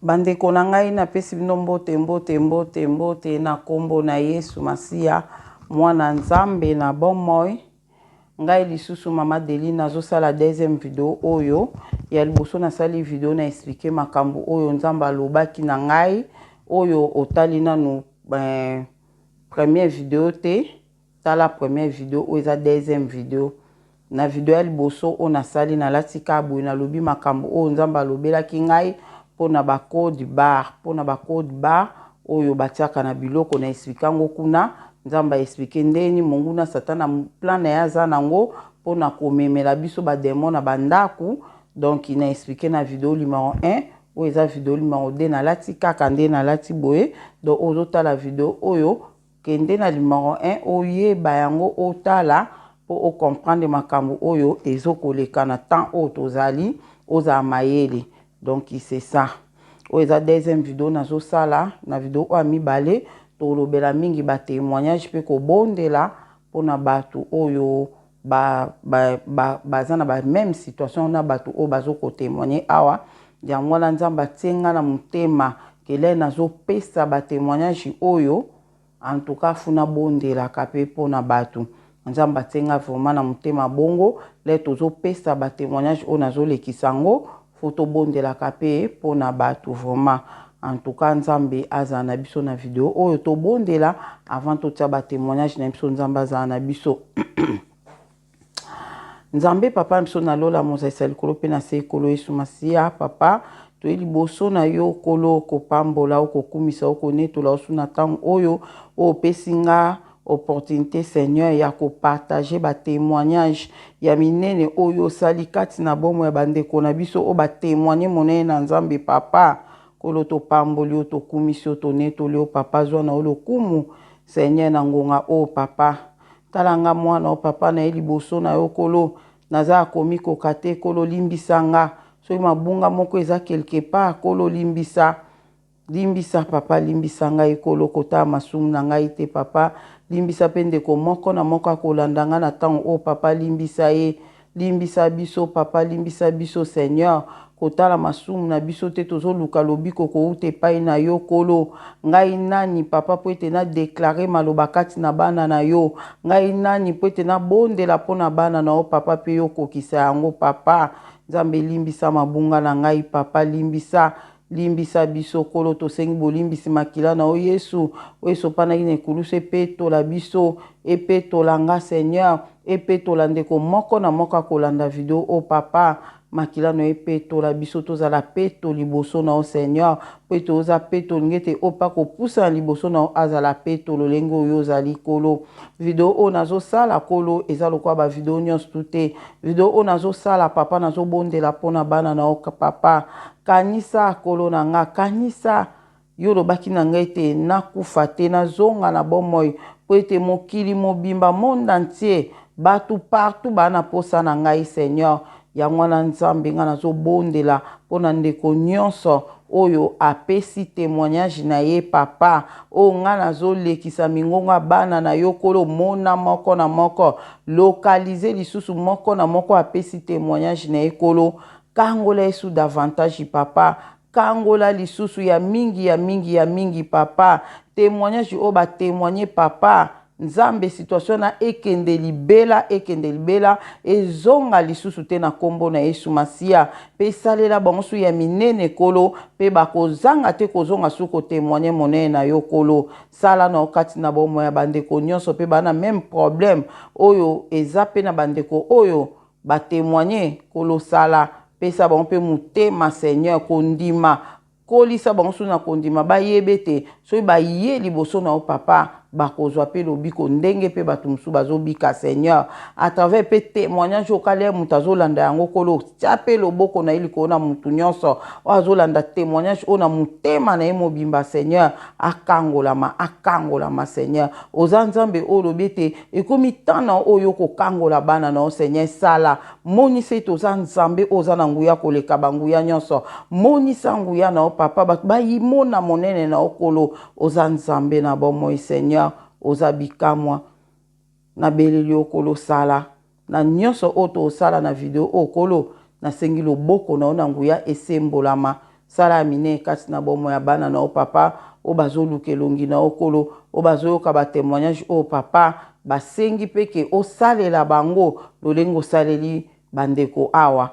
Bandeko na ngai, napesi bino mbote, mbote, mbote, mbote na nkombo na Yesu Masiya, mwana Nzambe na bomoi. Ngai lisusu Mama Deline nazosala deuxième video oyo. Ya liboso nasali video na expliquer makambo oyo Nzambe alobaki na ngai, oyo otali nanu eh, première video te. Tala première video oyo eza deuxième video. Na video ya liboso oyo nasali nalati kaka boye nalobi makambo oyo Nzambe alobelaki ngai pona ba code barre, pona ba code barre oyo batiaka na biloko na explique yango kuna. Nzambe a explique ndeni monguna Satana plan na ye aza nango pona komemela biso ba demon na ba ndaku. Donc na explique na video numero 1 oyo eza video numero 2 nalati kaka nde nalati boye. Donc ozotala video oyo Kende na numero 1 oyeba yango otala po o comprendre makambo oyo ezo koleka na temps oyo tozali ozala mayele donc c'est ça oyo eza deuxième video nazo sala na video oyo ya mibale tolobela mingi ba témoignage pe kobondela pona bato oyo ba, ba, ba, baza na ba même situation na bato oyo bazo ko témoigner awa yango wana Nzambe atie nga na motema kele nazopesa ba témoignage oyo en tout cas funa bondelaka pe pona bato Nzambe atie nga vraiment na motema bongo le tozopesa ba témoignage oyo nazolekisa yango fo tobondelaka pe pona bato vraiment en tout cas Nzambe azala na biso na video oyo tobondela avant totia ba témoignage na biso Nzambe azala na biso. Nzambe papa na biso na lola mozalisa likolo mpe na se ekolo Yesu Masiya papa toye liboso na yo kolo kopambola okokumisa okonetola osu na ntango oyo oyo opesi nga opportunité Seigneur ya kopartage ba témoignage ya minene oyo osali kati na bomoi ya bandeko na biso oyo batémoigne monene na Nzambe papa kolo topamboli yo tokumisi yo tonetoli yo papa zwa na yo lokumu Seigneur na ngonga oyo papa tala nga mwana oyo papa na ye liboso na yo kolo naza ya komikoka te kolo limbisa nga soki mabunga moko eza quelque part kolo limbisa limbisa papa limbisa ngai kolo kotala masumu na ngai te papa limbisa pe ndeko moko na moko akolanda nga na ntango oyo papa limbisa ye limbisa biso papa limbisa biso Seigneur kotala masumu na biso te tozoluka lobiko kouta epai na yo kolo ngai nani papa po ete na deklare maloba kati na bana na yo ngai nani po ete nabondela mpo na bana na yo papa pe yo okokisa yango papa Nzambe limbisa mabunga na ngai papa limbisa Limbisa biso, Nkolo, tosengi bolimbisi makila na yo Yesu, oyo esopanaki na ekulusu, epetola biso, epetola nga Seigneur, epetola ndeko moko na moko akolanda video oyo Papa, makila na yo epetola biso, tozala peto liboso na yo Seigneur, mpo ete oza peto, olingi ete oyo mpe akopusana liboso na yo azala peto lolenge oyo ozali Nkolo. Video oyo nazosala Nkolo eza lokola ba video nyonso tu te. Video oyo nazosala Papa, nazobondela mpo na bana na yo Papa. Kanisa, Nkolo na nga, kanisa, Yo olobaki na ngai ete nakufa te, nazonga na bomoi, mpo ete mokili mobimba, monde entier, bato partout baa na posa na ngai, Seigneur. Yango wana, Nzambe, ngai nazobondela mpo na ndeko nyonso oyo apesi temoignage na ye, Papa, oyo ngai nazolekisa mingongo ya bana na yo, Nkolo, mona moko na moko, localiser lisusu moko na moko apesi temoignage na ye, Nkolo. Kangola yesu davantage papa kangola lisusu ya mingi ya mingi ya mingi papa temoignage oyo ba temoigne papa nzambe situation na ekende libela ekende libela ezonga lisusu te na kombo na yesu masiya pe salela bango su ya minene kolo pe bakozanga te kozonga su ko temoigne monene na yo kolo sala na okati na bomoi ya bandeko nyonso pe bana meme problème oyo eza pe na bandeko oyo Ba temoigner kolo sala pesa bango pe motema seigneur kondima kolisa bango susu na kondima bayeba ete soki baye liboso na yo papa bakozwa pe lobiko ndenge pe bato mosusu bazobika seigneur à travers pe temoignage oyo kala moto azolanda yango kolo tia pe loboko na ye likolo na moto nyonso oyo azolanda temoignage oyo na motema na ye mobimba seigneur akangolama akangolama seigneur oza nzambe oyo olobi ete Ekomi temps na oyo kokangola bana na yo Seigneur sala monisa ete oza Nzambe oyo oza na nguya koleka ba nguya nyonso monisa nguya na yo papa bato bayimona monene na yo kolo oza Nzambe na bomoi Seigneur oza bikamwa nabeleli yo kolo sala na nyonso oyo tosala na video oyo kolo nasengi loboko na yo na nguya esembolama. Sala ya minene kati na bomoi ya bana na yo, Papa, oyo bazoluka elongi na yo, Nkolo, oyo bazoyoka ba temoignage oyo, Papa, basengi mpe ke osalela bango lolenge osaleli bandeko awa.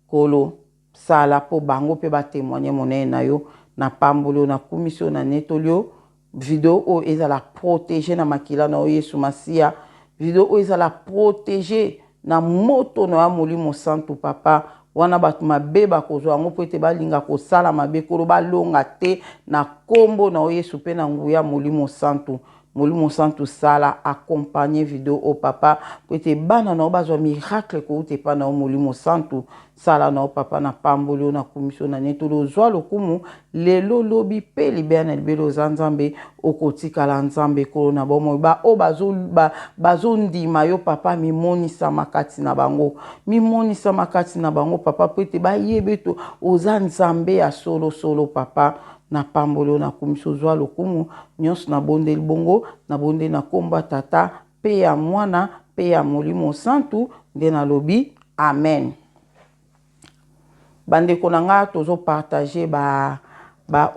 Nkolo, sala mpo bango mpe ba temoigner monene na yo. Napamboli yo, nakumisi yo, nanetoli yo. Video oyo ezala proteger na makila na yo Yesu Masiya. Video oyo ezala proteger na moto na yo ya Molimo Santu, Papa. Wana bato mabe bakozwa yango mpo ete balinga kosala mabe, Nkolo, balonga te na kombo na yo Yesu mpe na nguya Molimo Santu. Molimo Santu sala, accompagner video oyo, Papa, mpo ete bana na yo bazwa miracle kowuta epai na yo Molimo Santu. Sala na yo, Papa, napamboli yo, nakumisi yo, nanetoli yo, zwa lokumu lelo, lobi mpe libela na libela. Oza Nzambe, okotikala Nzambe, Nkolo na bomoi. Ba oyo bazondima yo, Papa, mimonisama kati na bango, mimonisama kati na bango, Papa, mpo ete bayeba ete oza Nzambe ya solo solo, Papa. Napamboli yo, nakumisi yo, zwa lokumu nyonso. Nabondeli bongo, nabondeli na nkombo ya Tata mpe ya Mwana mpe ya Molimo Santu, nde nalobi amen. Bandeko na nga, tozopartage ba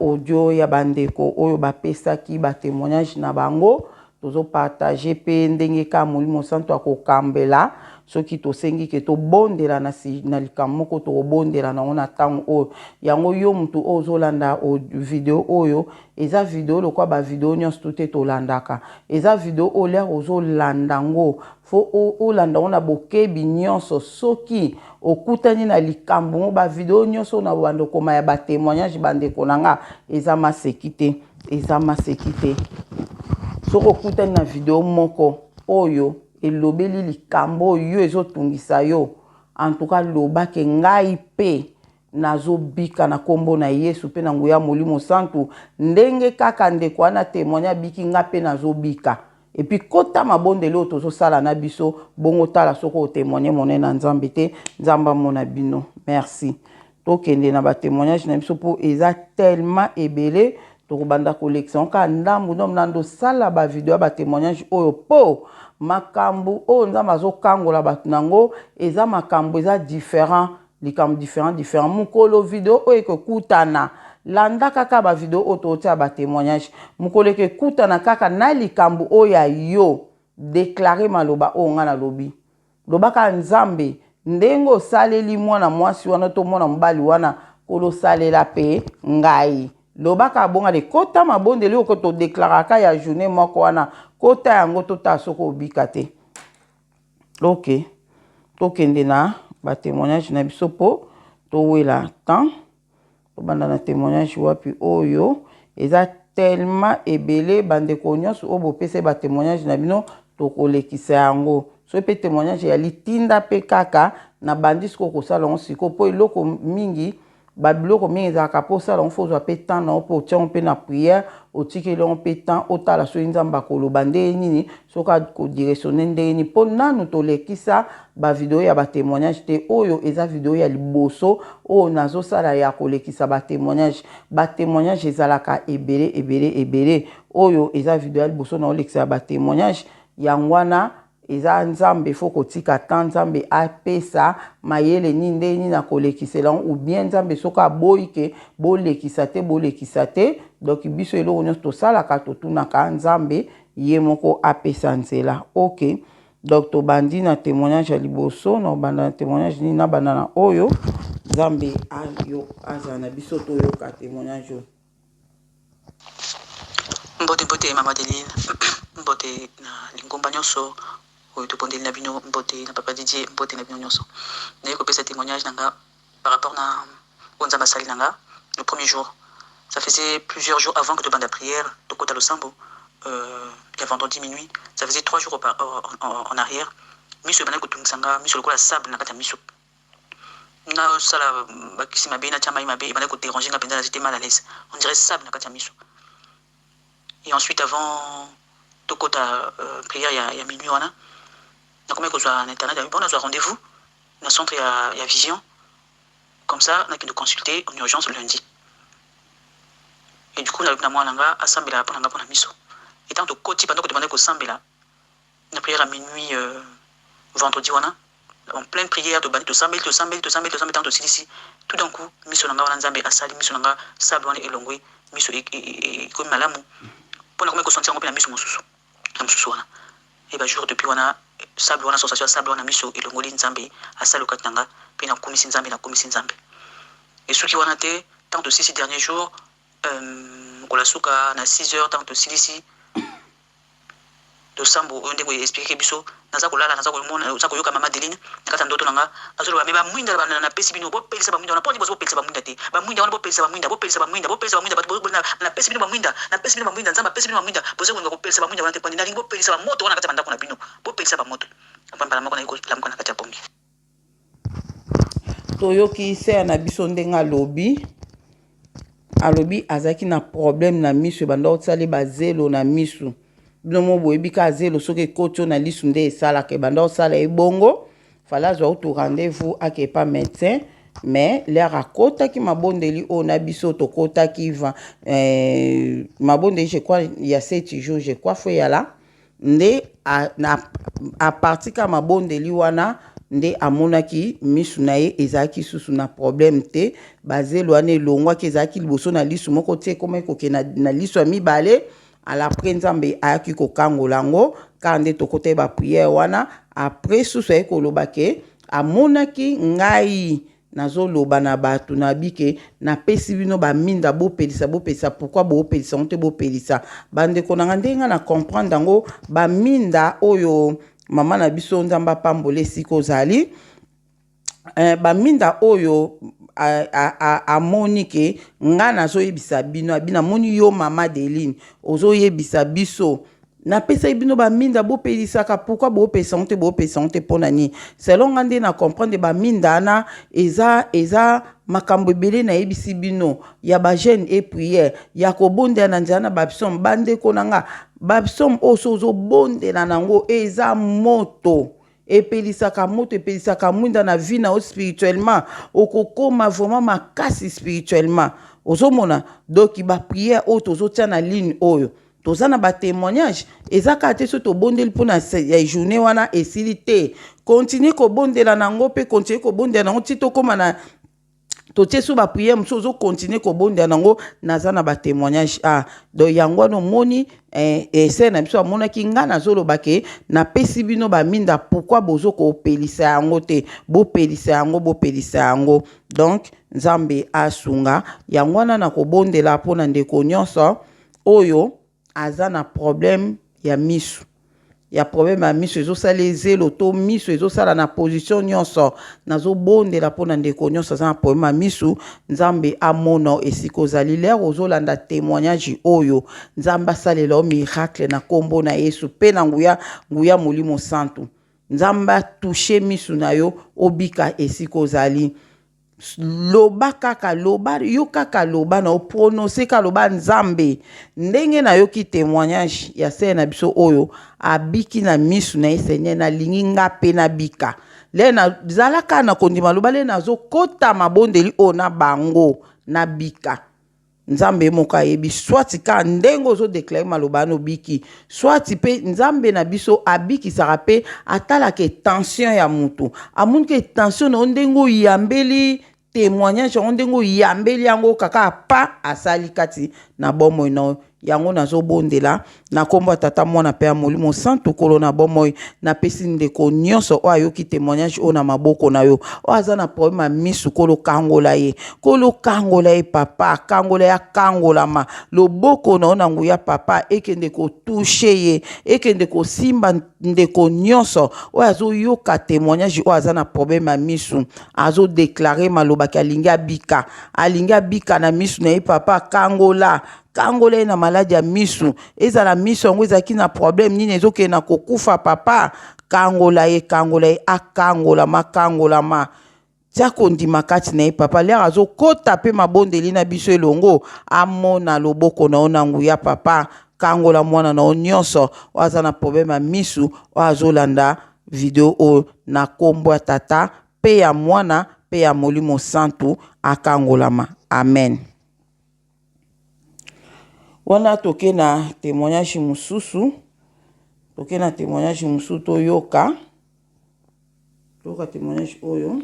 audio ya bandeko oyo bapesaki ba témoignage na bango. Tozopartage mpe ndenge kaka Molimo Santu akokambela. Soki tosengi ke tobondela na likambo moko, tokobondela nango na ntango oyo yango. Yo motu oyo ozolanda video oyo, eza video lokola bavideo nyonso tu te tolandaka. Eza video oyo lere ozolanda yango, fo olanda yango na bokebi nyonso. Soki okutani na likambo ngo, bavideo nyonso na banda okoma ya batémoignage, bandeko na nga, eza maseki te, eza maseki te. Soki okutani na video moko oyo elobeli likambo oyo ezotungisa yo, en tout cas lobake: "Ngai mpe nazobika na nkombo na Yesu mpe na nguya Molimo Santu. Ndenge kaka ndeko wana témoigne abiki, nga mpe nazobika." Et puis kota mabondeli oyo tozosala na biso bongo, tala soki otémoigne monene na Nzambe te. Nzambe amona bino. Merci. Tokende na batémoignage na biso mpo eza tellement ebele, tokobanda kolekisa ngo kaka ndambu ndambu. Na ndosala bavideo ya batémoignage oyo mpo makambo oyo Nzambe azokangola bato nango eza makambo eza différent, likambo différent différent. Mokolo video oyo ekokutana, landa kaka bavideo oyo totia batémoignage. Mokolo ekekutana kaka na likambo oyo ya yo, déclare maloba oyo nga nalobi. Lobaka: "Nzambe, ndenge osaleli mwana mwasi wana to mwana mobali wana, kolosalela mpe ngai." Lobaka bonga de kota mabondeli oyo todeklaraka ya journée moko wana. Kota yango, totala soki obika te. Ok, tokende na batémoignage na biso mpo towela temps. Tobanda na témoignage wapi? Oyo eza tellement ebele. Bandeko nyonso oyo bopesa batémoignage na bino, tokolekisa yango. Soki mpe témoignage ya litinda mpe kaka na bandi sikoyo kosala yango sikoyo, mpo eloko mingi, babiloko mingi ezalaka mpo osala yango, fo ozwa mpe temps na yo, mpo otia yango mpe na prière, otikeli yango mpe temps, otala soki Nzambe akoloba ndenge nini, soki akodirectionne ndenge nini. Mpo nanu tolekisa bavideo ya batémoignage te. Oyo eza video ya liboso oyo nazosala ya kolekisa batémoignage. Batémoignage ezalaka ebele, ebele, ebele. Oyo eza video ya liboso na olekisa ya batémoignage. Yango wana eza Nzambe, fo kotika temps Nzambe apesa mayele nini, ndenge nini akolekisela yango, ou bien Nzambe soki aboyi ke bolekisa te, bolekisa te. Donc biso eloko nyonso tosalaka, totunaka Nzambe ye moko apesa nzela. Ok, donc tobandi na témoignage ya liboso. Na obanda na témoignage nini? Nabanda na oyo. Nzambe ayo azala na biso, toyoka témoignage oyo. Mbote, mbote mama Adeline, mbote na lingomba nyonso oyo tobondeli na bino, mbote na papa Didier, mbote na bino nyonso. Naye kopesa témoignage na nga par rapport na oyo Nzambe asali na nga le premier jour. Ça faisait plusieurs jours avant que tobanda prière, tokota losambo ya vendredi minuit. Ça faisait 3 jours en arrière, miso ebandaki kotungisa nga, miso lokola sable na kati ya miso. Nasala bakisi mabe, natia mai mabe, ebandaki kodérange nga mpenza. J'étais mal à l'aise, on dirait sable na kati ya miso. Et ensuite, avant tokota prière ya minuit wana, nakomi kozwa na internet, bon, nazwa rendez-vous na centre ya vision, comme ça nakende consulter en urgence lundi. Et du coup nalobi na mwana nga asambela mpo na nga, mpo na miso. Et tant tokoti, pendant que tobandaki kosambela na prière ya minuit vendredi wana, En pleine prière, tobandi, tosambeli, tosambeli, tosambeli, tosambeli. Ntango tosilisi, tout d'un coup miso na nga wana, Nzambe asali miso na nga, sable wana elongwe, miso ekomi malamu mpona komi kosentir yango mpe na miso mosusu ya mosusu wana. E bajour depuis wana, sable wana, sensation ya sable wana, miso elongoli. Nzambe asali okati na nga mpe nakumisi Nzambe, nakumisi Nzambe. Esuki wana te. Ntango tosilisi, dernier jour, mokolo ya suka na 6 heures, ntango tosilisi losambo oyo, ndenge expliquer biso, naza kolala, naza komona, naza koyoka mama Deline na kati ya ndoto na nga azoloba: "Me bamwinda napesi bino, bopelisa bamwinda wana. Mpo nini bozo bopelisa bamwinda te? Bamwinda wana, bopelisa bamwinda, bopelisa bamwinda, bopelisa bamwinda. Bato, napesi bino bamwinda, napesi bino bamwinda, Nzambe apesi bino bamwinda. Boza kolinga kopelisa bamwinda wana te. Mpo nalingi bopelisa bamoto wana kati ya bandako na bino, bopelisa bamoto." Mbala moko nayi kolamuka na kati ya pongi. Toyoki sœur na biso ndenge alobi. Alobi azalaki na problème na miso, ebanda kosala bazelo na miso. Bino mo boyebi ka zelo, soki ekoti oyo na lisu nde esalaka, ebanda kosala ye bongo. Fallait azwa utu rendez-vous, ake epa médecin. Mais l'heure akotaki mabondeli oyo na biso, tokotaki mabondeli, je crois ya 7 jours, je crois, fo eyala nde à partir ka mabondeli wana nde amonaki misu na ye ezalaki susu na problème te. Bazelo wana elongwaki, ezalaki liboso na lisu moko ti ekomaki kokende na liso ya mibale. Après, Nzambe ayaki kokangola yango kaka nde tokota ye baprière wana. Après susu aye koloba ke amonaki ngai nazoloba na bato na bike: "Napesi bino baminda, bopelisa, bopelisa. Pourquoi boopelisa yango te? Bopelisa." Bandeko na nga, ndenge nga na comprendre yango, baminda oyo mama na biso, Nzambe apambola esika ozali, baminda oyo amoni ke nga nazoyebisa bino, abi namoni yo mama Deline ozoyebisa biso: "Napesaki bino baminda, bopelisaka. Pourquoi boopelisa yango te? Boopelisa yango te mpo na nini?" Selon nga nde na comprendre, baminda wana eza makambo ebele nayebisi bino ya bajeûne et prière, ya kobondela na nzela na bapsaume. Bandeko na nga, bapsaume oyo so ozobondela nango, eza moto, epelisaka moto, epelisaka mwinda na vie na yo. Spirituellement okokóma vraiment makasi spirituellement, ozomona. Donc baprière oyo tozotia na ligne oyo, toza na batémoignage. Eza kaka te so tobondeli mpona ya journée wana, esili te. Continue kobondela nango mpe continue kobondela nango ti tokóma na totie so baprière mosusu, ozocontinue kobondela nango. Naza na batémoignage. Ah, donc yango wana omoni, sœur na biso amonaki nga nazoloba ke: "Napesi bino baminda, pourquoi bozokopelisa yango te? Bopelisa yango, bopelisa yango." Donc Nzambe asunga. Yango wana na kobondela mpona ndeko nyonso oyo aza na problème ya miso, ya problème ya miso ezosala ezelo to miso ezosala na position nyonso. Nazobondela mpona ndeko nyonso aza na problème ya miso. Nzambe amona esika ozali l'heure ozolanda témoignage oyo. Nzambe asalela yo miracle na nkombo na Yesu mpe na nguya, nguya Molimo Santu. Nzambe atouche miso na yo, obika esika ozali. Loba kaka, loba yo kaka, loba na oprononce ka, loba: "Nzambe, ndenge nayoki témoignage ya sœur na biso oyo abiki na misu na ye, Seigneur, nalingi nga mpe nabika." Le nazala kaka na kondima, loba: "Le nazokɔta mabondeli oyo na bango, nabika." Nzambe moko ayebi, soit kaka ndenge ozodéclarer maloba wana, obiki, soit mpe Nzambe na biso abikisaka mpe atalaka intention ya motu. Amoniki intention na yo, ndenge oyambeli témoignage yango, ndenge oyambeli yango kaka, apa asali kati na bomoi na yo. Yango nazobondela na nkombo ya Tata, Mwana mpe ya Molimo Santu. Kolo na bomoi, napesi ndeko nyonso oyo ayoki témoignage oyo na maboko na yo, oyo aza na problème ya misu. Kolo, kangola ye. Kolo, kangola ye. Papa, kangola ye, akangolama. Loboko na yo na nguya, Papa, ekende kotoucher ye, ekende kosimba ndeko nyonso oyo azoyoka témoignage oyo, aza na problème ya misu, azodéclarer malobaki, alingi abika, alingi abika na misu na ye. Papa, kangola, kangola ye na maladi ya misu. Ezala miso yango ezalaki na problème nini, ezokende na kokufa, Papa, kangola ye, kangola ye, akangolama, akangolama. Tia kondima kati na ye, Papa. L'heure azokɔta mpe mabondeli na biso elongo, amona loboko na yo na nguya. Papa, kangola mwana na yo nyonso oyo aza na problème ya misu, oyo azolanda video oyo, na nkombo ya Tata mpe ya Mwana mpe ya Molimo Santu, akangolama. Amen. Wana toke na témoignage mosusu, toke na témoignage mosusu, toyoka. Toyoka témoignage oyo.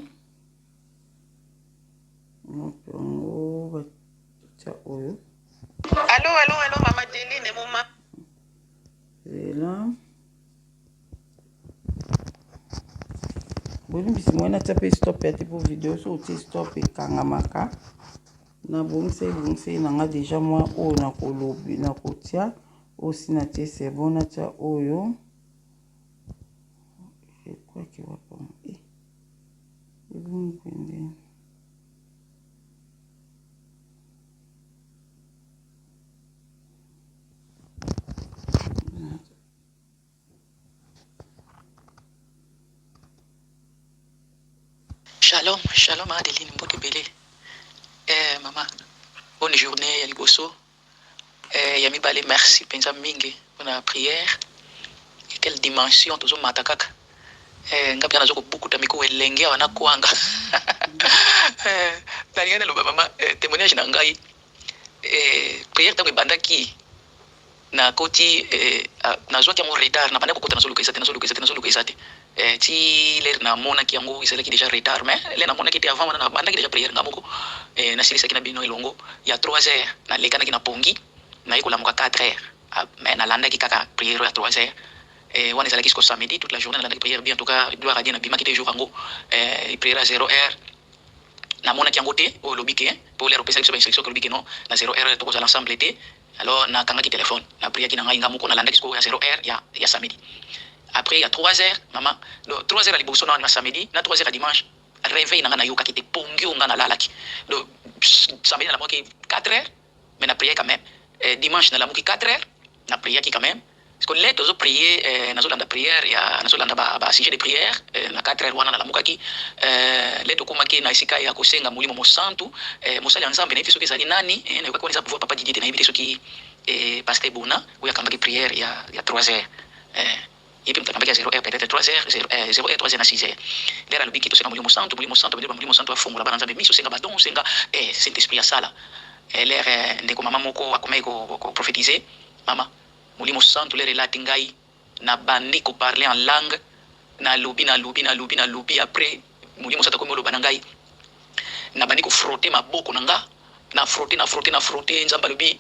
Yango batia oyo. Allo, allo, allo, mama Deline, moma. Zela. Bolimbisi moi natia mpe stop ya te mpo video so otie stop ekangamaka. Nabongisa ebongiseli na nga deja mwa oyo nakolobi nakotia osi natie c'est bon natia oyo. Ekwaki wapi? Eh. Ebongi mpe Shalom, shalom Adeline, mbote ebele. Eh, mama, bonne journée ya liboso. Eh, ya mibale merci mpenza mingi mpona prière. Et quelle dimension tozomata kaka. Eh, nga mpenza nazo kobukuta mikuwa elenge awa na kwanga. Eh, nalingi naloba mama, eh, témoignage na ngai. Eh, prière ntango ebandaki nakoti eh, nazwaki yango retard, nabandaki kokota nazoluka eza te, nazoluka eza te, nazoluka eza te. Eh, ti l'heure namonaki yango ezalaki déjà retard, mais l'heure namonaki te avant wana nabandaki déjà prière nga moko. Eh, nasilisaki na bino elongo ya 3 heures, nalekanaki na pongi, naye kolamuka 4 heures. Ah, mais nalandaki kaka prière ya 3 heures. Eh, wana ezalaki siko samedi, toute la journée nalandaki prière bien. En tout cas, gloire à Dieu, nabimaki te jour yango. Eh, prière à 0 heure namonaki yango te. Oyo olobi ke po l'heure opesaki biso bainstruction, olobi ke non, na 0 heure tokozala ensemble te. Alors nakangaki telefone, napriaki na ngai nga moko, nalandaki sikoyo ya 0 heure ya samedi. Après ya 3 heures, mama, donc 3 heures ya liboso na samedi na 3 heures ya dimanche, réveil na ngai nayokaki te, pongi oyo ngai nalalaki. Donc samedi nalamukaki 4 heures, mais na priaki quand même. Eh, dimanche nalamuki 4 heures, na priaki quand même. Parce que le tozo prier, eh, nazolanda prière ya nazolanda ba sujet de prière, eh, na 4 heures wana nalamukaki. Eh, le tokomaki na esika ya kosenga molimo mosantu, eh, mosali ya Nzambe, nayebi te soki ezali nani, eh, nayokaki wana eza pouvoir papa Didier te, nayebi te soki, eh, pasteur Bona oyo akambaki prière ya 3 heures. Eh, ye mpe moto akambaki ya 0 heure, peut-être 3 heures, 0, eh, 0 heure, 3 heures na 6 heures. L'heure alobiki tosenga molimo mosantu, molimo santu, molimo santu afongola bana Nzambe miso, senga badon, senga, eh, Saint-Esprit asala. Eh, l'heure, eh, ndeko mama moko akomaki ko prophétiser, mama molimo santu l'heure elati ngai, nabandi ko parler en langue, nalobi, nalobi, nalobi, nalobi. Après molimo santu akomi oloba na ngai, nabandi ko frotter maboko na nga, na frotter, na frotter, na frotter. Nzambe alobi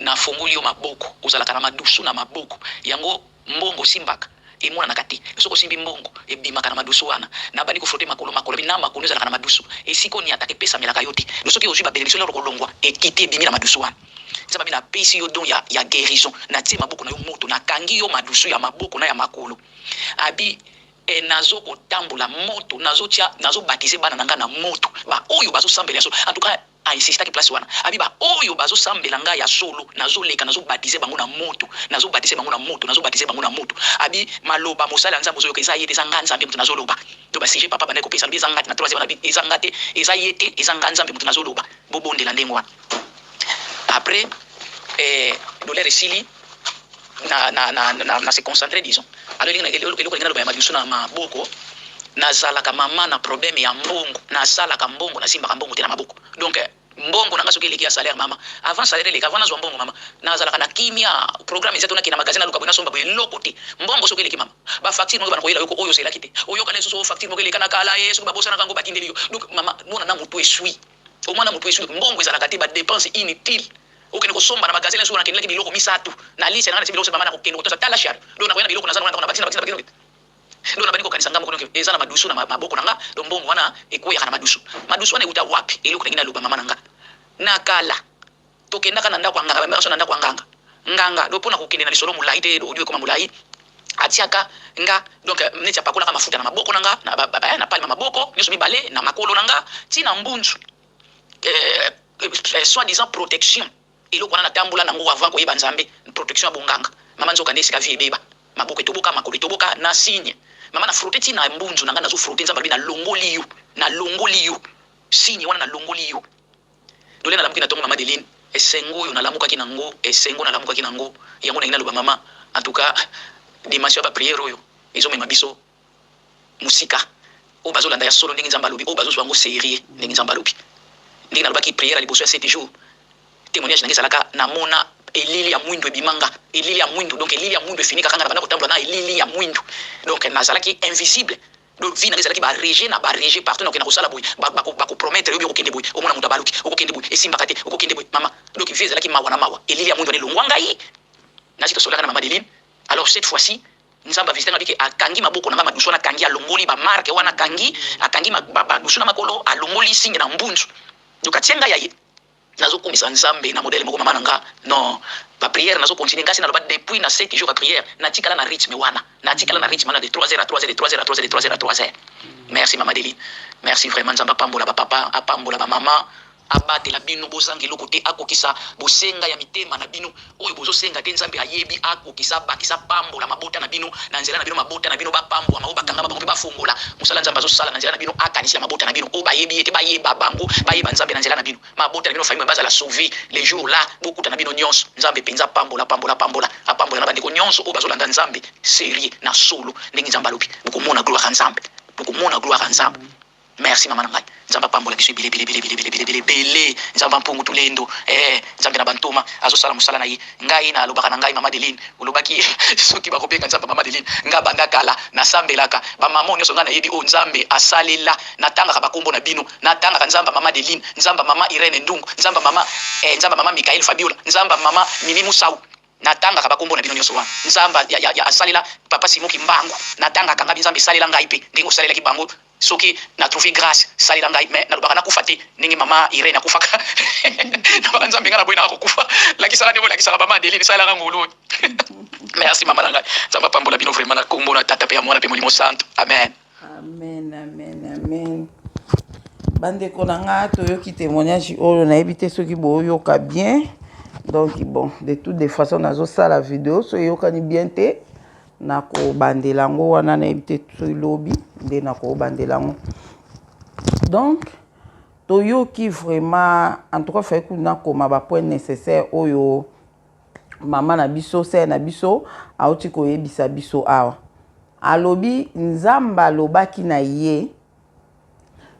nafongoli yo maboko, ozalaka na madusu na maboko yango, mbongo osimbaka emonanaka te, soki osimbi mbongo ebimaka na madusu wana. Nabandi kofrotter makolo, makolo na makolo ezalaka na madusu, esika oniataka epesamelaka yo te. Soki ozwi babénédiction lelo kolongwa ekiti ebimi na madusu wana. Nzambe abi napesi yo don ya guérison, natie maboko na yo moto, nakangi yo madusu ya maboko na ya makolo. Abi e nazo kotambola moto, nazotia, nazobatize bana na nga na moto, baoyo bazosambela ya solo. En tout cas ainsistaki place wana, abi baoyo bazosambela ngai ya solo, nazoleka, nazobatize bango na moto, nazobatize bango na moto, nazobatize bango na moto. Abi maloba mosali ya Nzambe ozoyoka eza ye te, eza nga Nzambe moto nazoloba. To basujet papa bandaki kopesa, alobi eza nga te na troisième wana, eza nga te, eza ye te, eza nga Nzambe moto nazoloba, bobondela ndenge wana. Après, eh, douleur esili, na se concentrer, disons. Alors eloko elingi naloba ya madusu na maboko, nazalaka mama na problème ya mbongo, nasalaka mbongo, nasimbaka mbongo te na maboko. Donc mbongo na nga soki eleki ya salaire, mama, avant salaire eleki, avant nazwa mbongo, mama, nazalaka na kimia. Programme eza te, onakende na magasin, naluka boye, nasomba boye, eloko te. Mbongo soki eleki, mama, bafacture moko bana koyela yo oyo ozelaki te, oyoka na lisusu facture moko eleka na kala ye, soki babosanaka yango batindeli yo. Donc mama, mona na motu esui, omwana motu esui, mbongo ezalaka te, badepense inutile, okende kosomba na magasin. Soki nakendelaki biloko misato na liste na nga, natie biloko, mama, nakokende kotosa tala char. Donc nakoya na biloko naza na bakisi na bakisi na bakisi. Donc nabandi kokanisa nga moko, donc eza na madusu na maboko na nga, donc mbongo wana ekweyaka na madusu. Madusu wana euta wapi? Eloko ndenge naloba, mama na nga, na kala tokendaka na ndako ya nganga, bamemaka so na ndako ya nganga. Nganga do mpona kokende na lisolo molai te, audio ekoma molai, atiaka nga donc neti apakolaka mafuta na maboko na nga, na palme maboko nyonso mibale, na makolo na nga ntina mbunzu, soi disant protection. Eloko wana natambola nango avant koyeba Nzambe, protection ya bonganga, mama. Nzoka nde esika vie ebeba, maboko etoboka, makolo etoboka na signe. Mama, na frotte ntina mbunzu na ngai, nazofrotte, Nzambe alobi nalongoli yo, nalongoli yo signe wana, nalongoli yo dole. Nalamuki na ntongo, mama Deline, esengo oyo nalamukaki nango, esengo nalamukaki nango, yango nangi naloba, mama. En tout cas dimension ya baprière oyo ezomema biso mosika. Oyo bazolanda ya solo ndenge Nzambe alobi, oyo bazozwa yango sérieux ndenge Nzambe alobi, ndenge nalobaki prière ya liboso ya 7 jours, témoignage na ngai ezalaka namona elili ya mwindu ebimanga, elili ya mwindu. Donc elili ya mwindu efinikaka nga, na banda kotambola na elili ya mwindu, donc nazalaki invisible. Donc vie na nga ezalaki ba rejet na ba rejet partout, nakokenda kosala boye, bako promettre yo, okokende boye, omona moto abaluki, okokende boye, esimbaka te, okokende boye, mama. Donc vie ezalaki mawa na mawa, elili ya mwindu wana elongwa ngai. Nasi tosololaka na mama Adeline. Alors cette fois-ci Nzambe avisite nga, bike akangi maboko na nga, madusu wana akangi, alongoli ba marque wana, akangi, akangi madusu na makolo, alongoli singe na mbunzu. Donc atie ngai ya ye. Nazokumisa Nzambe na modèle moko, mama na nga. Non, ba prière nazo continuer. Nga si naloba depuis na 7 jours ya prière, natikala na rythme wana, natikala na rythme wana de 3 heures à 3 heures, de 3 heures à 3 heures, de 3 heures à 3 heures. Merci mama Adeline, merci vraiment. Nzambe apambola ba papa, apambola ba mama, abatela bino, bozanga eloko te, akokisa bosenga ya mitema na bino. Oyo bozosenga te, Nzambe ayebi, akokisa, abakisa, pambola mabota na bino na nzela na bino, mabota na bino bapambwama, oyo bakangama bango mpe bafongola mosala Nzambe azosala na nzela na bino, akanisela mabota na bino oyo bayebi ye te, bayeba bango, bayeba Nzambe na nzela na bino, mabota na bino, famille bazala sauvé les jours là, bokuta na bino nyonso. Nzambe mpenza pambola, pambola, pambola, apambola na bandeko nyonso oyo bazolanda Nzambe sérieux na solo. Ndenge Nzambe alobi, bokomona gloire ya Nzambe, bokomona gloire ya Nzambe. Merci mama na ngai, Nzambe apambola biso ebele, ebele, ebele, ebele, ebele, ebele, ebele. Nzambe ampungu tulendo, Nzambe na bantoma azosala mosala na ye. Ngai nalobaka na ngai, mama Adeline, olobaki soki bakobenga Nzambe mama Adeline, nga banda kala nasambelaka bamama nyonso ngai nayebi oyo Nzambe asalela, natangaka bakombo na bino, natangaka Nzambe mama Adeline, Nzambe mama Irene Ndungu, Nzambe mama, Nzambe mama Michael Fabiola, Nzambe mama Mimi Musau, natangaka bakombo na bino nyonso wana. Nzambe asalela papa Simon Kimbangu, natangaka ngai Nzambe esalela ngai mpe ndenge osalelaki bango. Soki na trouver grâce, salela ngai, mais nalobaka nakufa te ndenge mama Irene akufaka. Nalobaka Nzambe ngai naboyi naka kokufa, lakisaka ndenge olakisaka mama Adeline, salelaka ngolu. Merci mama na ngai, Nzambe apambola bino vraiment na kombo na Tata mpe ya Mwana mpe Molimo Santo, amen. Amen, amen, amen. Bandeko na nga, toyoki témoignage oyo, nayebi te soki boyoka bien. Donc bon, de toutes les façons nazosala video, so eyokani bien te, nakobandela yango wana, nayebi te soki lobi nde nakobandela yango. Donc toyoki vraiment, en tout cas fai kuna koma bapoint nécessaire oyo mama na biso, sœur na biso auti koyebisa biso awa. Alobi Nzambe alobaki na ye: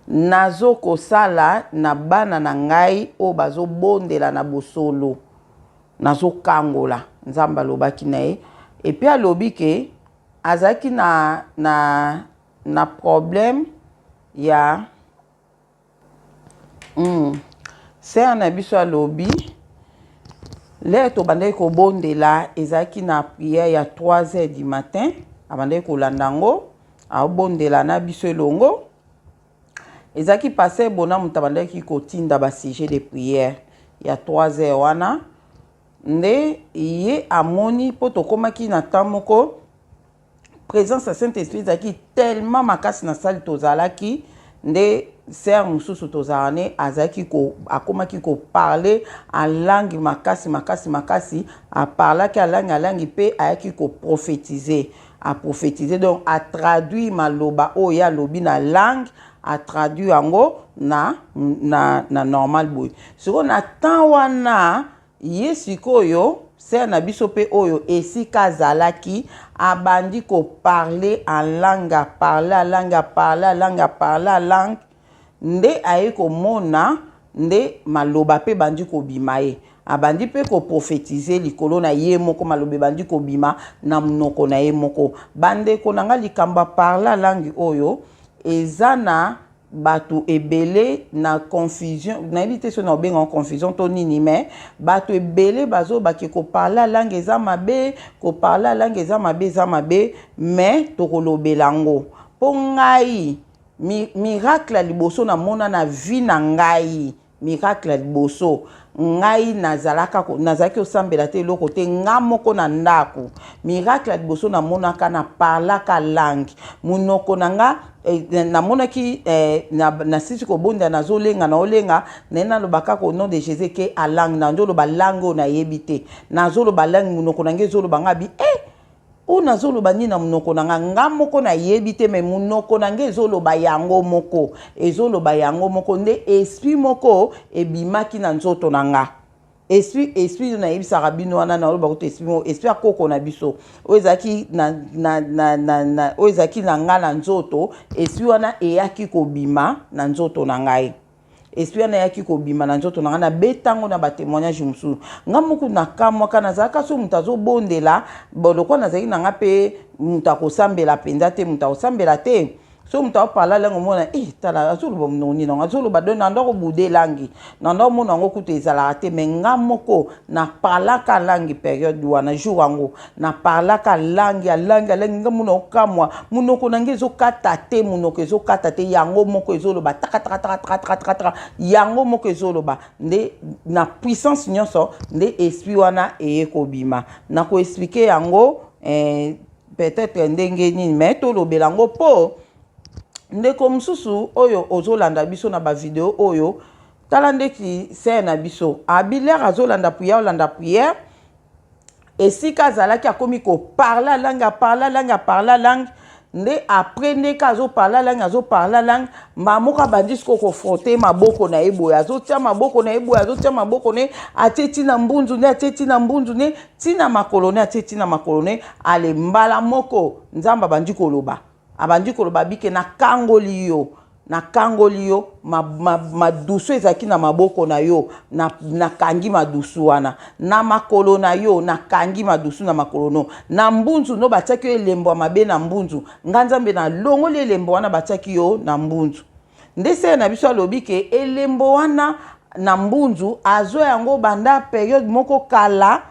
nazokosala na bana na ngai oyo bazobondela na bosolo, nazokangola. Nzambe alobaki na ye. Et puis alobi ke azalaki na problème ya Sœur na biso alobi l'heure tobandaki kobondela ezalaki na prière ya 3 heures du matin, abandaki kolanda yango, aobondela na biso elongo. Ezalaki pasteur Bona moto abandaki kotinda basujet de prière ya 3 heures wana. Nde ye amoni mpo tokomaki na temps moko, présence ya Saint Esprit ezalaki tellement makasi na salle tozalaki. Nde sœur mosusu tozalaka ne azalaki akomaki koparler en langue makasi, makasi, makasi. Aparlaki en langue, en langue, mpe ayaki koprophétiser, aprophétiser, donc atraduire maloba oyo ye alobi na langue, atraduire yango na normal boye. Sikoyo na temps wana, ye sikoyo sœur na biso mpe oyo esika azalaki abandi koparler en langue, aparle en langue, aparle en langue, aparle en langue. Nde aye komona nde maloba mpe ebandi kobima, ye abandi mpe koprophétiser likolo na ye moko, maloba ebandi kobima na monoko na ye moko. Bandeko na nga, likambo aparle en langue oyo eza na bato ebele na confusion. Nayebi te soki na obenga confusion to nini, mais bato ebele bazobaki koparler en langue eza mabe, koparler en langue eza mabe, eza mabe. Mais tokolobela yango mpo ngai miracle ya liboso namona na vie na ngai, miracle ya liboso, ngai nazalaka, nazalaki kosambela te, eloko te, nga moko na ndako. Miracle ya liboso namonaka, na parlaka langue, monoko na nga namonaki nasisi kobondela, nazolenga, naolenga, naye naloba kaka au nom de Jésus ke en langue, nazoloba langue oyo nayebi te, nazoloba langue, monoko na ngai ezoloba. Nga bi oyo nazoloba nini na monoko na nga? Nga moko nayebi te, mais monoko na nga ezoloba yango moko, ezoloba yango moko. Nde esprit moko ebimaki na nzoto na nga, esprit nayebisaka bino wana, naloba kutu esprit moko, esprit ya koko na biso oyo ezalaki na oyo ezalaki na nga na nzoto. Esprit wana eyaki kobima na nzoto na ngai, esprit wana eyaki kobima na nzoto na ngai. Nabetango na batémoignage mosusu. Nga moko nakamwaka, nazalaka so moto azobondela, bon, lokola nazalaki na nga mpe moto akosambela mpenza te, moto akosambela te. Soki moto aoparler langue, omona e tala, azoloba monoko nini yango azoloba. Donc na ndako bude langue na ndako, omona yango kutu ezalaka te. Mais nga moko naparlaka langue période wana, jour yango naparlaka langue ya langue ya langue. Nga mona okamwa, monoko na ngai ezokata te, monoko ezokata te, yango moko ezoloba taka taka taka taka taka taka, yango moko ezoloba. Nde na puissance nyonso nde esprit wana eye kobima. Nakoexpliquer yango peut-être ndenge nini, mais tolobela yango mpo ndeko mosusu oyo ozolanda biso na bavideo oyo. Tala ndeti sœur na biso abilere azolanda prière, olanda prière esika azalaki, akomi koparler langue, aparler langue, aparler langue. Nde après, ndenge azoparler langue, azoparler langue, mbala moko abandi sikoyo kofrotter maboko na ye boye, azotia maboko na ye boye, azotia maboko na ye, atie ntina mbunzu nde, atie ntina mbunzu nde, ntina makolo ne, atie ntina makolo ne. Ale, mbala moko Nzambe abandi koloba, abandi koloba bike: "Nakangoli yo, nakangoli yo madusu ezalaki na maboko na yo, nakangi madusu wana na makolo na yo, nakangi madusu na makolo no, na mbunzu no. Batiaki yo elembo ya mabe na mbunzu, nga Nzambe nalongoli elembo wana batiaki yo na mbunzu." Nde sœur na biso alobi ke elembo wana na mbunzu azwa yango banda période moko kala.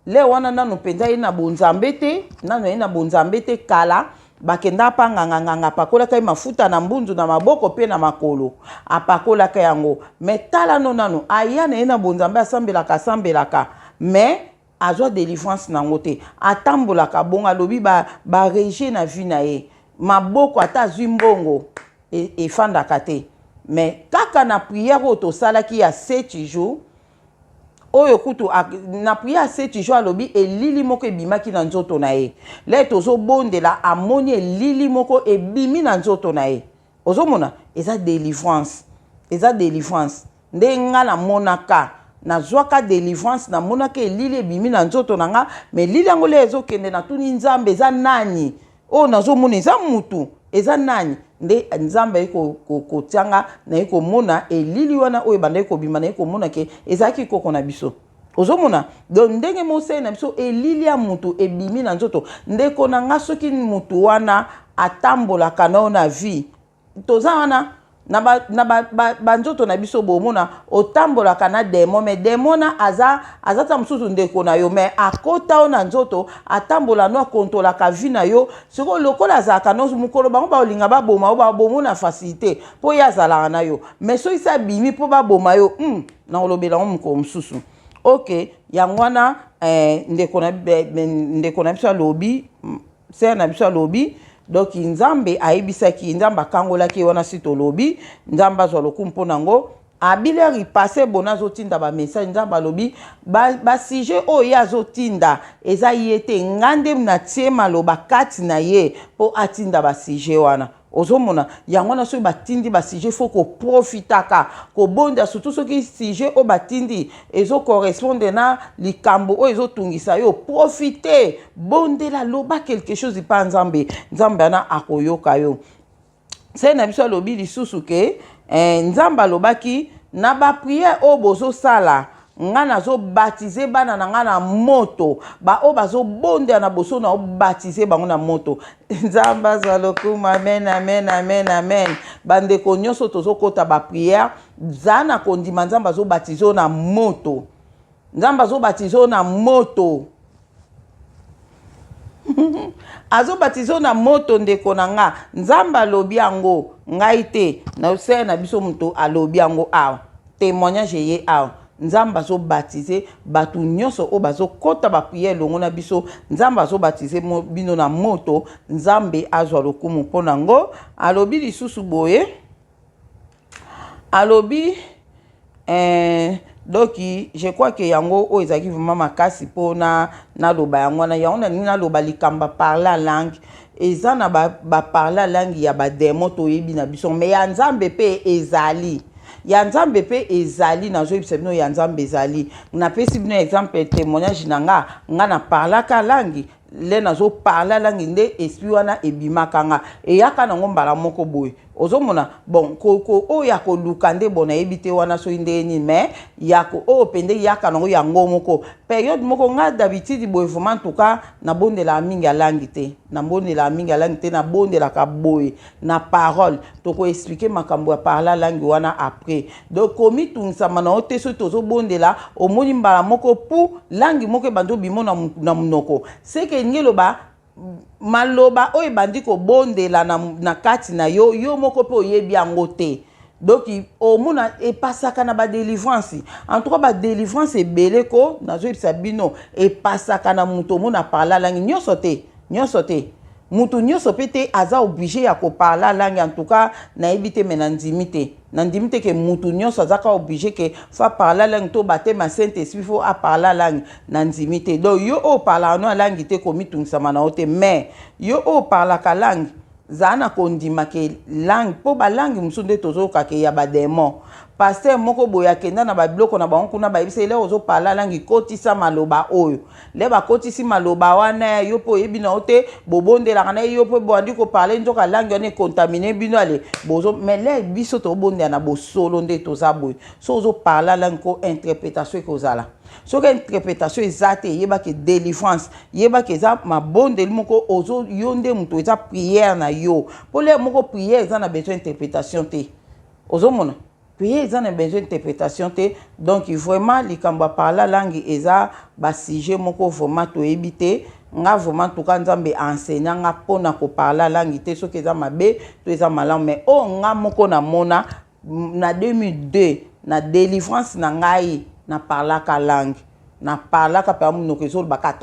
Le wana nano mpenza ye na bonzambe te, nano ye na bonzambe te. Kala bakenda mpa nganganganga, apakolaka ye mafuta na mbunzu, na maboko mpe na makolo, apakolaka yango. Mais tala no, nano aya na ye na bonzambe, asambelaka, asambelaka, mais azwa délivrance nango te. Atambolaka bongo. Alobi barejet ba na vie na ye, maboko ata azwi mbongo efandaka te. Mais kaka na prière oyo tosalaki ya 7 jours oyo, kutu na prière ya 7 jours, alobi elili moko ebimaki na nzoto na ye. Le tozobondela, amoni elili moko ebimi na nzoto na ye. Ozomona, eza délivrance, eza délivrance. Nde nga namonaka, nazwaka délivrance, namonaka elili ebimi na nzoto na nga. Mais elili yango le ezokende, natuni Nzambe: "Eza nani oyo nazomona? Eza mutu? Eza nani?" Nde Nzambe aye kotianga, naye komona elili wana oyo ebandaki kobima, naye komona ke ezalaki koko na biso. Ozomona donc ndenge mosali na biso, elili ya mutu ebimi na nzoto. Ndeko na nga, soki mutu wana atambolaka nao na vie, toza wana na banzoto ba, ba, ba na biso, bomona otambolaka na démon. Mais démon na aza ta mosusu ndeko na yo, mais akota yo na nzoto, atambola no, akontrolaka vie na yo. Sikoyo lokola azalaka no, mokolo bango baolinga baboma yo, baboma na facilité mpo ye azalaka na yo. Mais soki se abimi mpo baboma yo, na kolobela ngo mokolo mosusu. Ok, yango wana ndeko na biso alobi, sœur na biso alobi, donc Nzambe ayebisaki, Nzambe akangolaki ye wana. Si tolobi Nzambe azwa lokumu mpo nango. Abileri passe bona azotinda bamessage, Nzambe alobi basujet oyo ye azotinda eza ye te, nga nde natie maloba kati na ye mpo atinda basujet wana. Ozomona yango wana, soki batindi basujet, faut koprofitaka kobonda, surtout soki sujet oyo batindi ezocorrespondre na likambo oyo ezotungisa yo. Profite, bondela, loba quelque chose epa Nzambe, Nzambe wana akoyoka yo. Sœur na biso alobi lisusu ke Nzambe alobaki na baprière oyo bozosala, nga nazobaptiser bana na nga na moto, baoyo bazobondela na boso, na obaptiser bango na moto. Nzambe azwa lokumu. Amen, amen, amen, amen. Bandeko nyonso tozokɔta baprière, za na kondima, Nzambe azobaptiser oyo na moto, Nzambe azobaptiser oyo na moto, azobaptiser oyo na moto. Ndeko na nga, Nzambe alobi yango, ngai te, na sœur na biso moto alobi yango awa, témoignage eye awa. Nzambe azobaptiser bato nyonso oyo bazokɔta baprière elongo na biso, Nzambe azobaptiser bino na moto. Nzambe azwa lokumu mpo nango. Alobi lisusu boye, alobi donc je crois que yango oyo ezalaki vraiment makasi mpona naloba yango wana. Yango nalingi naloba likambo parler langue. Eza na baparler langue ya badémon, toyebi na biso, mais ya Nzambe mpe ezali, ya Nzambe mpe ezali. Nazoyebisa bino, ya Nzambe ezali. Napesi bino exemple, témoignage na nga. Nga na parlaka langue, le nazoparler langue nde esprit wana ebimaka nga, eyaka nango mbala moko boye. Ozomona bon oyo ya koluka nde bon nayebi te wana soki ndenge nini, mais ya oyo pende yaka nango yango moko période moko. Nga d'habitude boye vraiment, en tout cas nabondelaka mingi ya langue te, nabondelaka mingi ya langue te, nabondelaka boye na parole. Tokoexpliquer makambo ya parler langue wana après. Donc komitungisama na yo te soki tozobondela, omoni mbala moko pu langue moko ebandi obimo na monoko, seke elingi eloba maloba oyo ebandi kobondela na kati na yo, yo moko mpe oyebi yango te. Donc omona epasaka na badélivrance, en tout cas badélivrance ebele ko nazoyebisa bino, epasaka na moto omona parler langue nyonso te, nyonso te. Mutu nyonso mpe te aza obligé ya koparler langue. En tout cas nayebi te, me nandimi te, nandimi te ke mutu nyonso aza kaka obligé ke faut aparler langue to baptême Saint Esprit faut aparler langue. Nandimi te. Donc yo oyo oparlaka no ya langue te, komitungisama na yo te. Mais yo oyo oparlaka langue, zala na kondima ke langue, mpo balangue mosusu nde tozoyoka ke ya badémon. Pasteur moko boye akenda na babiloko na bango kuna, bayebisa ele ozoparler langue, kotisa maloba oyo. Le bakotisi maloba wana, yo mpo oyebi na yo te, bobondelaka na ye, yo mpo bobandi koparler, nzoka langue wana econtaminer bino. Ale bozo, mais le biso tobondela na bosolo nde toza boye. So ozoparler langue ko interprétation ekozala. Soki interprétation eza te, yebaki délivrance, yebaki eza mabondeli moko ozo yo nde moto, eza prière na yo. Mpo lere moko prière eza na besoin interprétation te. Ozomona prière eza na besoin interprétation te. Donc vraiment likambo ya parler langue eza basujet moko vraiment toyebi te. Nga vraiment, tuka Nzambe enseignant nga mpona koparler langue te soki eza mabe to eza malamu. Mais oyo nga moko namona na 2002 na délivrance na ngai, naparlaka langue, naparlaka mpenza, monoko ezolobaka,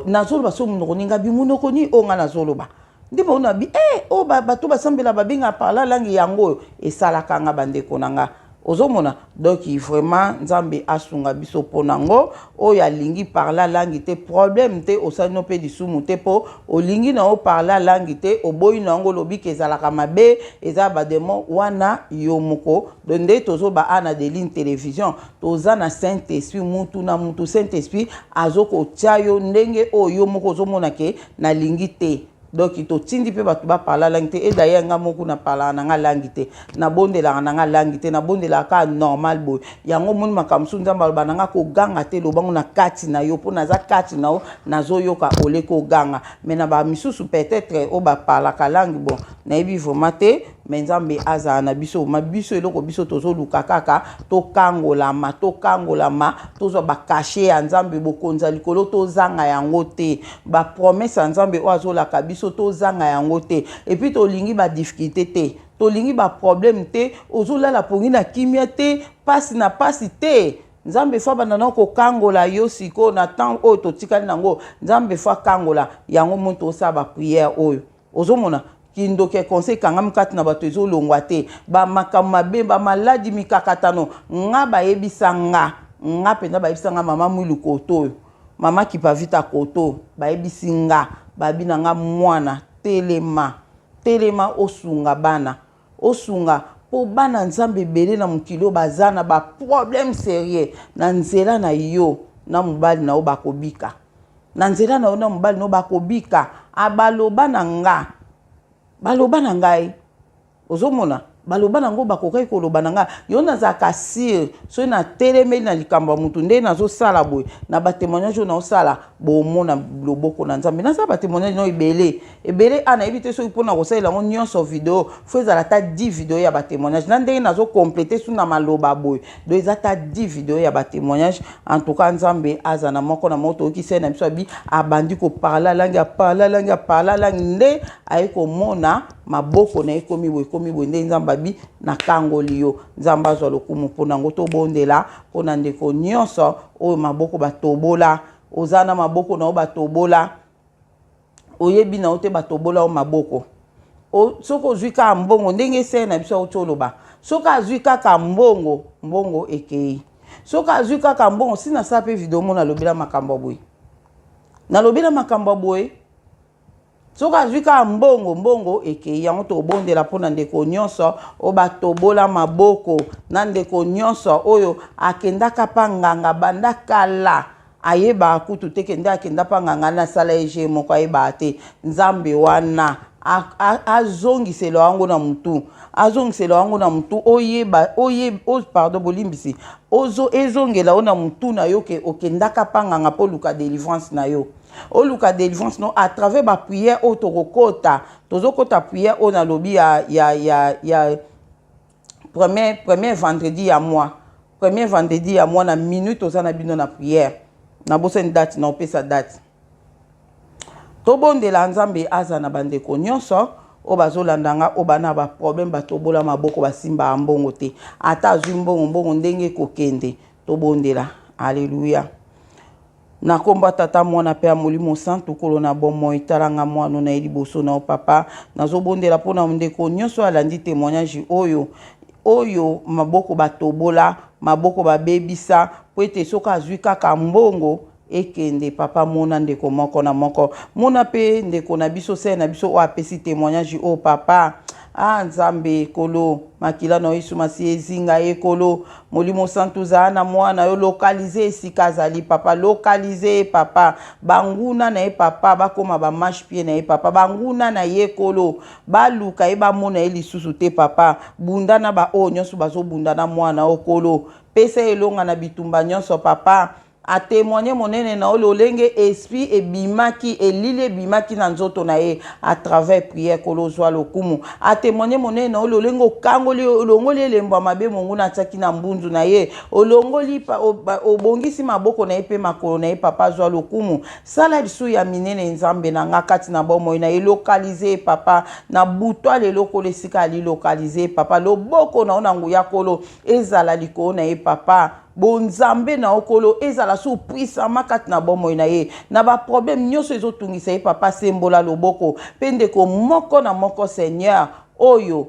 nazoloba so monoko ninga bi monoko nini oyo nga nazoloba nde bango na bi e oyo bato basambela babengaka parler langue, yango oyo esalaka nga. Bandeko na nga, ozomona? Donc vraiment Nzambe asunga biso mpo nango. Oyo alingi parler langue te, problème te, osali no mpe lisumu te, mpo olingi na yo parler langue te, oboyi na yango, olobi ke ezalaka mabe, eza badémon wana, yo moko. Donc nde tozoba a na Deline Télévision, toza na Saint Esprit. Mutu na mutu, Saint Esprit azokotia yo ndenge oyo yo moko ozomona ke nalingi te. Donc totindi mpe bato baparler langue te. E d'ailleurs nga moko naparlaka na nga langue te, nabondelaka na nga langue te, nabondelaka kaka normal boye. Yango omoni makambo mosusu Nzambe aloba na nga koganga te, lobango na kati na yo, mpo naza kati na yo, nazoyoka ole koganga. Mais na bamisusu peut-être oyo baparlaka langue, bon, nayebi vraiment te. Mais Nzambe azala na biso ma biso. Eloko biso tozoluka kaka tokangolama, tokangolama, tozwa bacachet ya Nzambe, bokonzi ya likolo tozanga yango te, bapromesse ya Nzambe oyo azolaka biso tozanga yango te. Et puis tolingi badifficulté te, tolingi baproblème te. Ozolala pongi na kimia te, pasi na pasi te. Nzambe faut abanda na kokangola yo sikoyo na temps oyo totikali nango. Nzambe faut akangola yango. Moto osala baprière oyo, ozomona kindoki econseil ekangami kati na bato, ezolongwa te, bamakambo mabe, bamaladi, mikakatano. Nga bayebisa nga, nga mpenza bayebisa nga, mama Mwilu koto oyo, mama Kipavita koto, bayebisi nga, babi na nga: "Mwana, telema, telema, osunga bana, osunga mpo bana Nzambe ebele na mokili oyo baza na baproblème sérieux. Na nzela na yo na mobali na yo bakobika, na nzela na yo na mobali na yo bakobika." Abaloba na nga, baloba na ngai, ozomona, baloba nango, bakokaki koloba na ngai. Yo nazalaka sûre, soki natelemeli na likambo ya motu nde nazosala boye na batémoignage oyo naosala, bomona loboko na Nzambe. Nasala batémoignage no ebele ebele. A nayebi te soki mpona kosalela yango nyonso video, faut ezala ata 10 video ya batémoignage na ndenge nazocompléter su na maloba boye. Donc eza ata 10 video ya batémoignage. En tout cas Nzambe aza na moko na moko. Toyoki se na biso abi abandi koparler langue, aparler langue, aparler langue, nde aye komona maboko na ye ekomi boye, ekomi boye, nde Nzambe abi nakangoli yo. Nzambe azwa lokumu mpo nango. Tobondela mpona ndeko nyonso oyo maboko batobola. Oza na maboko na yo batobola, oyebi na yo te, batobola yo maboko. Soki ozwi kaka mbongo, ndenge esele na biso auti oloba, soki azwi kaka mbongo, mbongo ekei. Soki azwi kaka mbongo, si nasala mpe video mo nalobela makambo ya boye, nalobela makambo ya boye. Soki azwi kaka mbongo, mbongo ekei. Yango tobondela mpona ndeko nyonso oyo batobola maboko, na ndeko nyonso oyo akendaka mpa nganga banda kala, ayebaka kutu te kende akenda mpa nganga, nasala ege moko, ayebaka te. Nzambe wana Azongisela yango na mutu, azongisela yango na mutu, oyeba oye, pardon, bolimbisi, ozo ezongela yo na mutu na yo ke okendaka pa nganga mpo oluka délivrance na yo, oluka délivrance no à travers baprière oyo tokokota. Tozokota prière oyo nalobi ya premier vendredi ya mois, premier vendredi ya mois na minute. Toza na bino na prière. Nabosani date, na opesa date. Tobondela Nzambe aza na bandeko nyonso oyo bazolanda nga, oyo bana baproblème, batobola maboko, basimbaka mbongo te, ata azwi mbongo, mbongo ndenge ekokende. Tobondela. Alleluya. Na nkombo ya Tata, Mwana mpe ya Molimo Santu. Kolo na bomoi, talanga mwana na ye liboso na yo. Papa, nazobondela mpona ndeko nyonso alandi témoignage oyo, oyo maboko batobola, maboko babebisa, po ete soki azwi kaka mbongo ekende. Papa, mona ndeko moko na moko, mona mpe ndeko na biso, sœur na biso oyo apesi témoignage oyo. Papa, ah Nzambe, Kolo, makila na yo Yesu Masi ezinga ye. Kolo Molimo Santu, zala na mwana yo, localiser esika azali. Papa, localiser ye. Papa, banguna na ye, papa, bakóma bamarchepied na ye. Papa, banguna na ye, Kolo, baluka ye, bamona ye lisusu te. Papa, bunda na baoyo nyonso bazobunda na mwana oyo. Kolo, pesa elonga na bitumba nyonso. Papa, atémoigner monene na yo, lolenge esprit ebimaki, elili ebimaki na nzoto na ye à travers prière. Kolo, ozwa lokumu. Atémoigner monene na yo, lolenge okangoli, olongoli elembo ya mabe monguna atiaki na mbunzu na ye, olongoli, obongisi maboko na ye mpe makolo na ye. Papa, azwa lokumu. Sala lisusu ya minene, Nzambe na nga, kati na bomoi na ye. Localiser ye, papa, na butu lelo. Kolo, esika ali, localiser ye. Papa, loboko na yo na nguya, Kolo, ezala likolo na ye. Papa, bonzambe na okolo ezala so puissamment kati na bomoi na ye, na baproblème nyonso ezotungisa ye. Papa, sembola loboko mpe ndeko moko na moko, Seigneur, oyo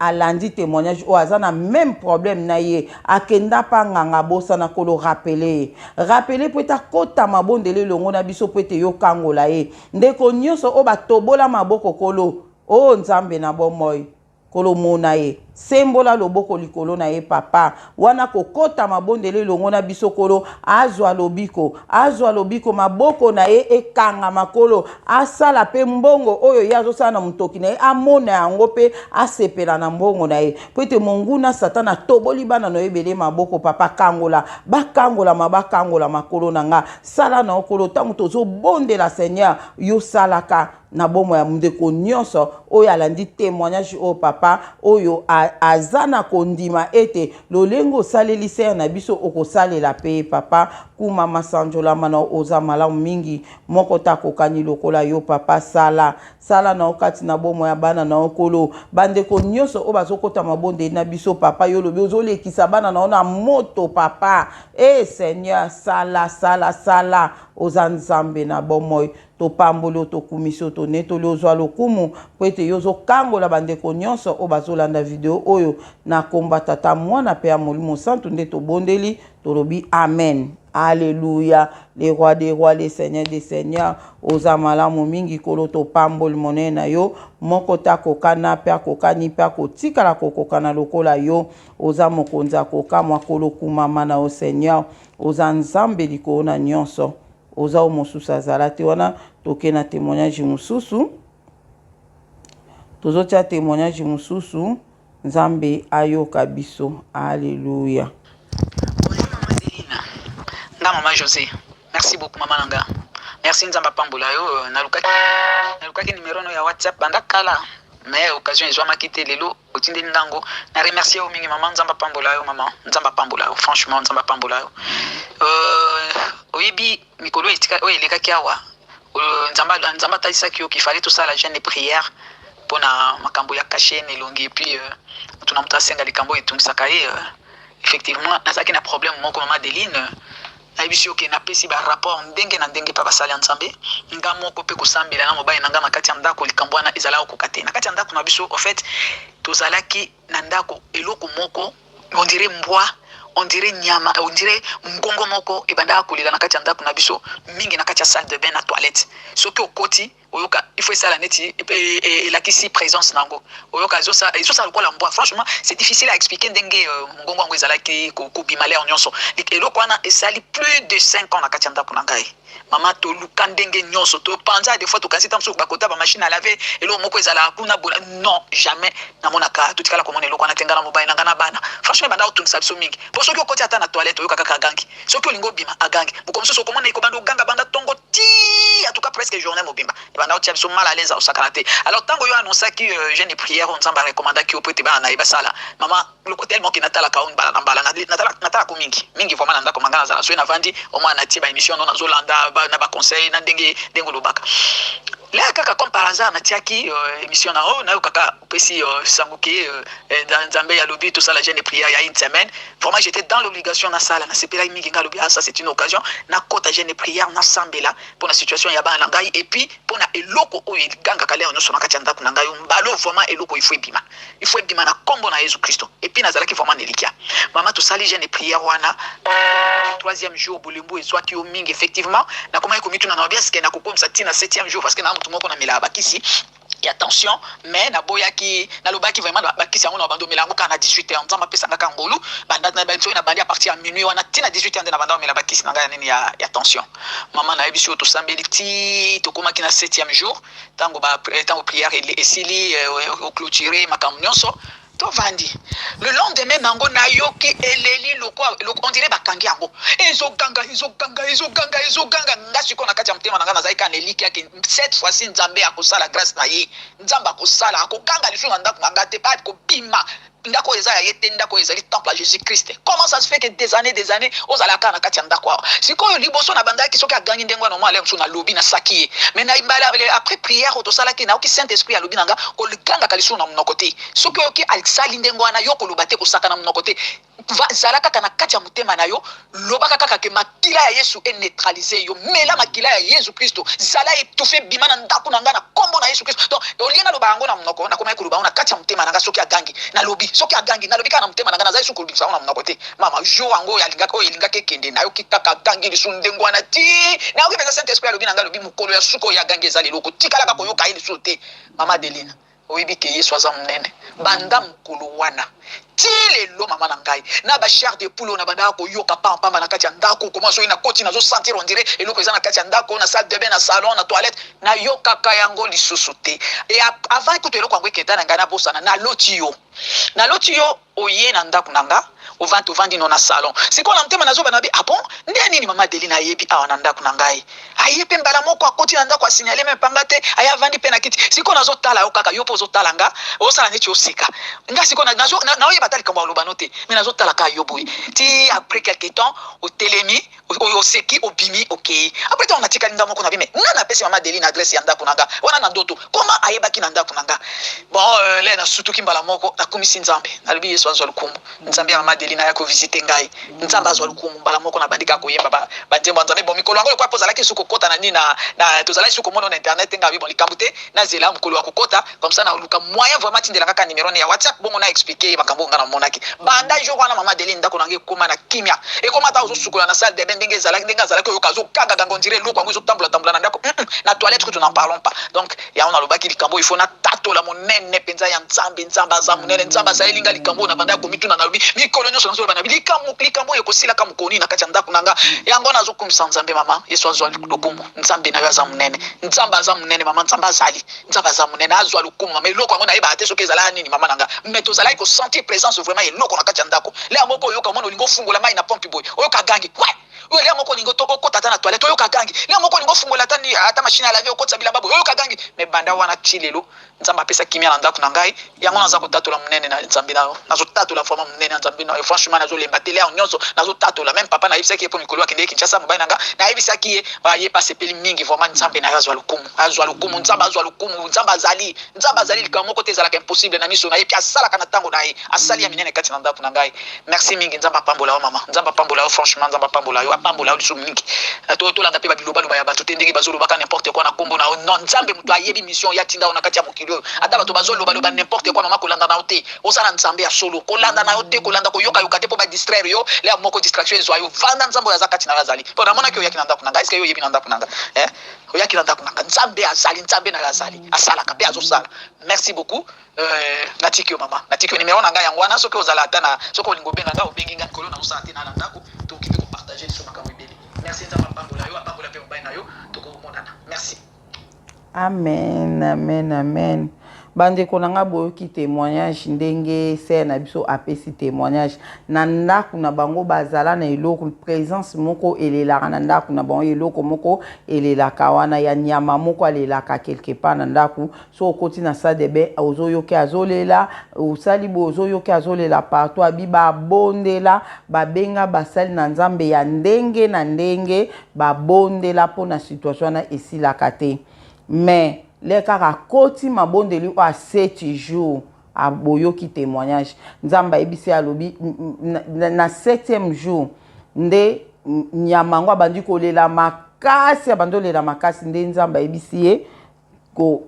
alandi témoignage oyo, aza na même problème na ye, akenda mpa nganga, abosana. Kolo, rappeler ye, rappeler mpo ete akota mabondeli elongo na biso, mpo ete yokangola ye. Ndeko nyonso oyo batobola maboko, Kolo, oyo Nzambe na bomoi, kolomona ye, sembola loboko likolo na ye. Papa, wana kokɔta mabondeli elongo na biso, Kolo, azwa lobiko, azwa lobiko, maboko na ye ekangama. Kolo, asala mpe mbongo oyo ye azosala na motoki na ye, amona yango mpe asepela na mbongo na ye, mpo ete monguna Satana atoboli bana na yo ebele maboko. Papa, kangola, bakangolama, bakangola makolo na nga. Sala na yo, Kolo. Ntango tozobondela, Seigneur, yosalaka na bomoi ya ndeko nyonso oyo alandi témoignage oyo. Papa, oyo aza na kondima ete lolenge osaleli sœur na biso, okosalela mpe. Papa, kuma masanjolama na oza malamu mingi, moko te akokani lokola yo. Papa, sala, sala na yo kati na bomoi ya bana na yo. Kolo, bandeko nyonso oyo bazokɔta mabondeli na biso, papa, yo olobi ozolekisa bana na yo na moto. Papa, e Seigneur, sala, sala, sala. Oza Nzambe na bomoi. Topamboli oyo, tokumisi oyo, tonetoli, ozwa lokumu, mpo ete yo ozokangola bandeko nyonso oyo bazolanda video oyo. Na komba Tata, Mwana mpe ya Molimo Santu nde tobondeli, tolobi amen. Alleluya. Le roi des rois, le Seigneur des seigneurs, oza malamu mingi. Kolo, topamboli monene na yo. Moko te akokana mpe akokani mpe akotikala kokokana lokola yo. Oza mokonzi akokamwa. Kolo, kumama na yo. Seigneur, oza Nzambe likolo na nyonso, oza oyo mosusu azala te. Wana toke na témoignage mosusu, tozotia témoignage mosusu. Nzambe ayoka biso. Alleluya. Bonjour mama Adeline, nga mama José. Merci beaucoup, mama nanga. Merci, Nzambe apambola yo. Nalukaki numéro no ya WhatsApp banda kala, mais occasion ezwamaki te. Lelo otindeli ngango, na remercier yo mingi, mama. Nzambe apambola yo, mama. Nzambe apambola yo, franchement, Nzambe apambola yo. Oyebi mikolo oyo elekaki awa, Nzambe atalisaki yo qu'il fallait tosala jeûne et prière mpona makambo ya cachet na elongi, et puis moto na moto asenga likambo oyo etungisaka ye. Effectivement, nazalaki na problème moko, mama Adeline. Nayebisi yo ke napesi barapport ndenge na ndenge mpe basali ya Nzambe, nga moko mpe kosambela na mobali na nga na kati ya ndako. Likambo wana ezalaka kokoka te na kati ya ndako na biso. En fait, tozalaki na ndako, eloko moko, on dirait mbwa, on dirait nyama, on dirait ngongo moko ebandaka kolela na kati ya ndako na biso, mingi na kati ya salle de bain na toilette. Soki okoti, oyoka, il faut esala neti elakisi présence nango. Oyoka ezosala lokola mbwa. Franchement, c'est difficile à expliquer ndenge ngongo yango ezalaki kobima l'heure nyonso. Eloko wana esali plus de 5 ans na kati ya ndako na ngai. Mama, toluka ndenge nyonso, topanza des fois, tokanisi ta mosusu bakota bamachine à laver, eloko moko ezalaka kuna bola. Non, jamais namonaka, totikala komona eloko wana te. Nga na mobali na nga na bana, franchement, ebanda kotungisa biso mingi, mpo soki okoti ata na toilette, oyoka kaka agangi. Soki olingi obima, agangi. Moko mosusu okomona ekobanda oganga banda ntongo ti, en tout cas presque journée mobimba, ebanda kotia biso mal à l'aise, osakana te. Alors ntango yo annonçaki jeûne prière oyo Nzambe arecommandaki yo po ete bana na ye basala, mama, loko tellement ke natalaka oyo mbala na mbala, natalaka mingi mingi vraiment na ndako. Manga nazala soki navandi, omwana natie baémission no, nazolanda na baconseil na ndenge ndenge olobaka. Lea kaka comme par hasard natiaki émission na oyo, nayokaka opesi sango ke Nzambe alobi tosala jeûne prière ya une semaine. Vraiment, j'étais dans l'obligation nasala. Nasepelaki mingi. Ngai alobi: ah, ça c'est une occasion nakota jeûne prière, nasambela mpona situation ya bana na ngai et puis mpona eloko oyo egangaka lero nyonso na kati ya ndako na ngai. Mbalo vraiment eloko il faut ebima, il faut ebima na nkombo na Yesu Kristo. Et puis nazalaki vraiment na elikia. Mama, tosali jeûne prière wana, troisième jour bolembu ezwaki yo mingi. Effectivement, nakomaki komituna na babi eske nakokomisa ntina septième jour, parce que na motu moko namelaka bakisi ya tension, mais naboyaki, nalobaki vraiment bakisi yango na bando omela yango kaka na 18 heures. Nzambe apesanga kaka ngolu, soki nabandi à partir ya minuit wana ntina 18 heures nde na banda omela bakisi na ngai ya nini, ya tension. Mama, nayebi soki tosambeli ti tokomaki na septième jour, ntango prière esili, oclôture makambo nyonso, tovandi. Le lendemain nango nayoki eleli loko, on dirait bakangi yango, ezoganga, ezoganga, ezoganga, ezoganga. Nga sikoyo na kati ya motema na nga nazali kaka na eliki yake cette fois-ci Nzambe akosala grâce na ye, Nzambe akosala, akoganga lisusu na ndako na nga te, pa kobima. Ndako oyo eza ya ye te, ndako oyo ezali temple ya Jésus Christ. Comment ça se fait que des années, des années ozalaka kaka na kati ya ndako awa? Sikoyo liboso na bandaki, soki agangi ndenge wana, omwa ale mosusu nalobi, nasaki ye. Mais na mbala après prière oyo tosalaki, nayoki Saint Esprit alobi na nga: kogangaka lisusu na monoko te. Soki oyoki asali ndenge wana, yo koloba te, kosaka na monoko te, zala kaka na kati ya motema na yo, lobaka kaka ke makila ya Yesu eneutralize yo, mela makila ya Yesu Kristo, zala étouffe, bima na ndako na ngai na nkombo na Yesu Kristo. Donc olie naloba yango na monoko, nakomaki koloba yango na kati ya motema na ngai. Soki agangi, nalobi, soki agangi, nalobi kaka na motema na ngai, nazali soki kolobisa yango na monoko te. Mama, jour yango oyo alingaki, oyo elingaki ekende, nayoki kaka agangi lisusu ndenge wana ti nayoki mpenza Saint Esprit alobi na ngai, alobi: mokolo ya suka oyo agangi eza lelo, kotikalaka koyoka ye lisusu te. Mama Adeline, oyebi ke Yesu aza monene. Banda mokolo wana ti lelo, mama na ngai, na bachair de poule oyo na bandaka koyoka pampamba na kati ya ndako, koma soki nakoti, nazosentir on dirait eloko eza na kati ya ndako, na salle de bain, na salon, na toilette, nayokaka yango lisusu te. E avant kutu eloko yango ekenda na ngai, nabosana, naloti yo, naloti yo oye na ndako na nga, ovandi, ovandi no na salon. Sikoyo na motema nazoba na bi: ah bon, nde nini mama Adeline ayebi awa na ndako na ngai? Aye mpe mbala moko akoti na ndako, asignale me mpanga te, aye avandi mpe na kiti. Sikoyo nazotala yo kaka, yo mpe ozotala nga, ozosala neti oseka nga. Sikoyo naoyeba ata likambo ya koloba no te, me nazotala kaka yo boye ti après quelque temps otelemi, oseki, obimi, okei. Après ntango natikali nga moko na bi: me nga napesi mama Adeline adresse ya ndako na nga wana na ndoto, koma ayebaki na ndako na nga? Bon, le nasutuki mbala moko, nakumisi Nzambe, nalobi: Yesu azwa lokumu, Nzambe ya mama Adeline aya kovisite ngai, Nzambe azwa lokumu. Mbala moko nabandi kaka koyemba banzembo ya Nzambe. Bon, mikolo yango lokwa mpo ozalaki su kokota na nini, na tozalaki su komona na internet. Nga bi: bon, likambo te, nazela mokolo ya kokota comme ça, naluka moyen vraiment tindela kaka numéro ne ya WhatsApp, bongo na explique ye makambo oyo nga namonaki. Banda jour wana, mama Adeline, ndako na nga ekóma na kimia. Ekóma ata ozosukola na salle de bain, ndenge ezalaki, ndenge azalaki oyoka azokangakanga, on dirait eloko yango ezotambola tambola na ndako, na toilette kutu n'en parlons pas. Donc yango nalobaki likambo il faut natatola monene mpenza ya Nzambe. Nzambe aza monene, Nzambe asaleli nga likambo oyo na banda ya komituna. Nalobi mikolo nyonso, nazoloba na likambo, likambo oyo ekosilaka mokoni na kati ya ndako na nga. Yango nazokumisa Nzambe. Mama, Yesu azwa lokumu, Nzambe na yo aza monene, Nzambe aza monene. Mama, Nzambe azali, Nzambe aza monene, azwa lokumu. Mama, eloko yango nayebaka te soki ezalaka nini, mama na nga, mais tozalaki kosentir présence vraiment eloko na kati ya ndako. Lea moko oyoka, mona olingi ofungola mai na pompe boye, oyoka gangi oyo. Lea moko olingi okota ata na toilette, oyoka gangi. Lea moko olingi ofungola ata machine à laver, okotisa bilamba boye, oyoka gangi. Mais banda wana ti lelo, Nzambe apesa kimia na ndako na ngai. Yango naza kotatola monene na Nzambe na yo, nazotatola vraiment monene na Nzambe na yo. Franchement, nazolemba te, lea nyonso nazotatola. Même papa nayebisaki ye, mpo mikolo akendeki Kinshasa, mobali na nga, nayebisaki ye, ye pasepeli mingi vraiment. Nzambe na yo azwa lokumu, azwa lokumu, Nzambe azwa lokumu. Nzambe azali, Nzambe azali. Likambo moko te ezalaka impossible na miso na ye, mpe asalaka na ntango na ye, asali ya minene kati na ndako na ngai. Merci mingi, Nzambe apambola yo. Mama, Nzambe apambola yo. Franchement, Nzambe apambola yo, apambola yo lisusu mingi. Tolanda mpe babilobaloba ya bato te, ndenge bazolobaka n'importe quoi na nkombo na yo. Non, Nzambe moto ayebi mission ya tinda yo na kati ya mokili oyo. Ata bato bazolobaloba n'importe quoi, mama, kolanda na yo te. Oza na Nzambe ya solo, kolanda na yo te, kolanda koyokayoka te mpo badistraire yo. Lea moko distraction ezwa yo, vanda, Nzambe oyo aza kati na yo azali. Mpo namonaki oyaki na ndako na ngai, eske yo oyebi na ndako na nga? Oyaki na ndako na nga. Nzambe azali, Nzambe na yo azali, asalaka mpe azosala. Merci beaucoup. Natiki yo, mama, natiki yo numéro na ngai yango wana. Soki ozala ata na, soki olingi obenga ngai, obengi ngai. Mikolo nazosala te na ndako, tokoki mpe kopartage liso makambo ebele. Merci Nzambe apambola yo, apambola pe mobali na yo, tokomonana. Merci. Amen, amen, amen. Bandeko na nga boyoki témoignage ndenge sœur na biso apesi témoignage na ndako na bango bazala na eloko présence moko elelaka na ndako na bango eloko moko elelaka wana ya nyama moko alelaka quelque part na ndako so okoti na salle de bain ozoyoki azolela osali boye ozoyoki azolela partout abi babondela babenga basali na nzambe ya ndenge na ndenge babondela mpo na situation wana esilaka te mais le kaka akoti mabondeli oyo a 7 jours boyoki témoignage nzambe ayebisi alobi na 7e jour nde nyama yango abandi kolela makasi abandi kolela makasi nde nzambe ayebisi ye ko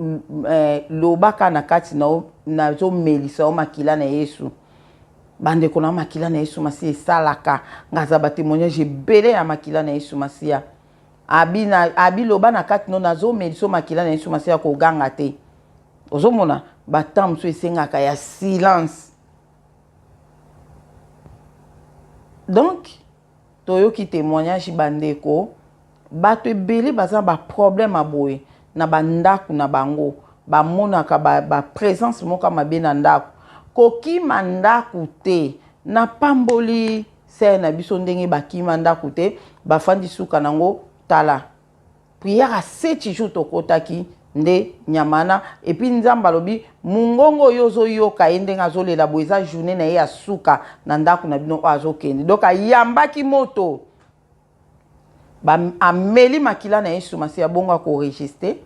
eh, lobaka na kati na yo nazomelisa yo makila na yesu bandeko na makila na yesu masiya esalaka nga aza batémoignage ebele ya makila na yesu masiya abi, na, abi loba na kati no nazomelisa yo makila na yesu masiya koganga te ozomona batemp mosusu esengaka ya silence donc Toyoki temoignage ba ndeko, batu ebele baza na ba problème ya boye na ba ndaku na bango, ba monaka ba, ba presence moko ya mabe na ndaku. Kokima ndaku te, na pamboli sœur na biso ndenge bakima ndaku te, bafandi suka nango tala. Prière ya 7 jours tokotaki nde nyama wana epuis nzambe alobi mungongo oyo ozoyoka ye ndenge azolela boye eza journée na ye ya suka na ndako na bino oyo azokende donc ayambaki moto ba ameli makila na yesu masiya bongo akoregistre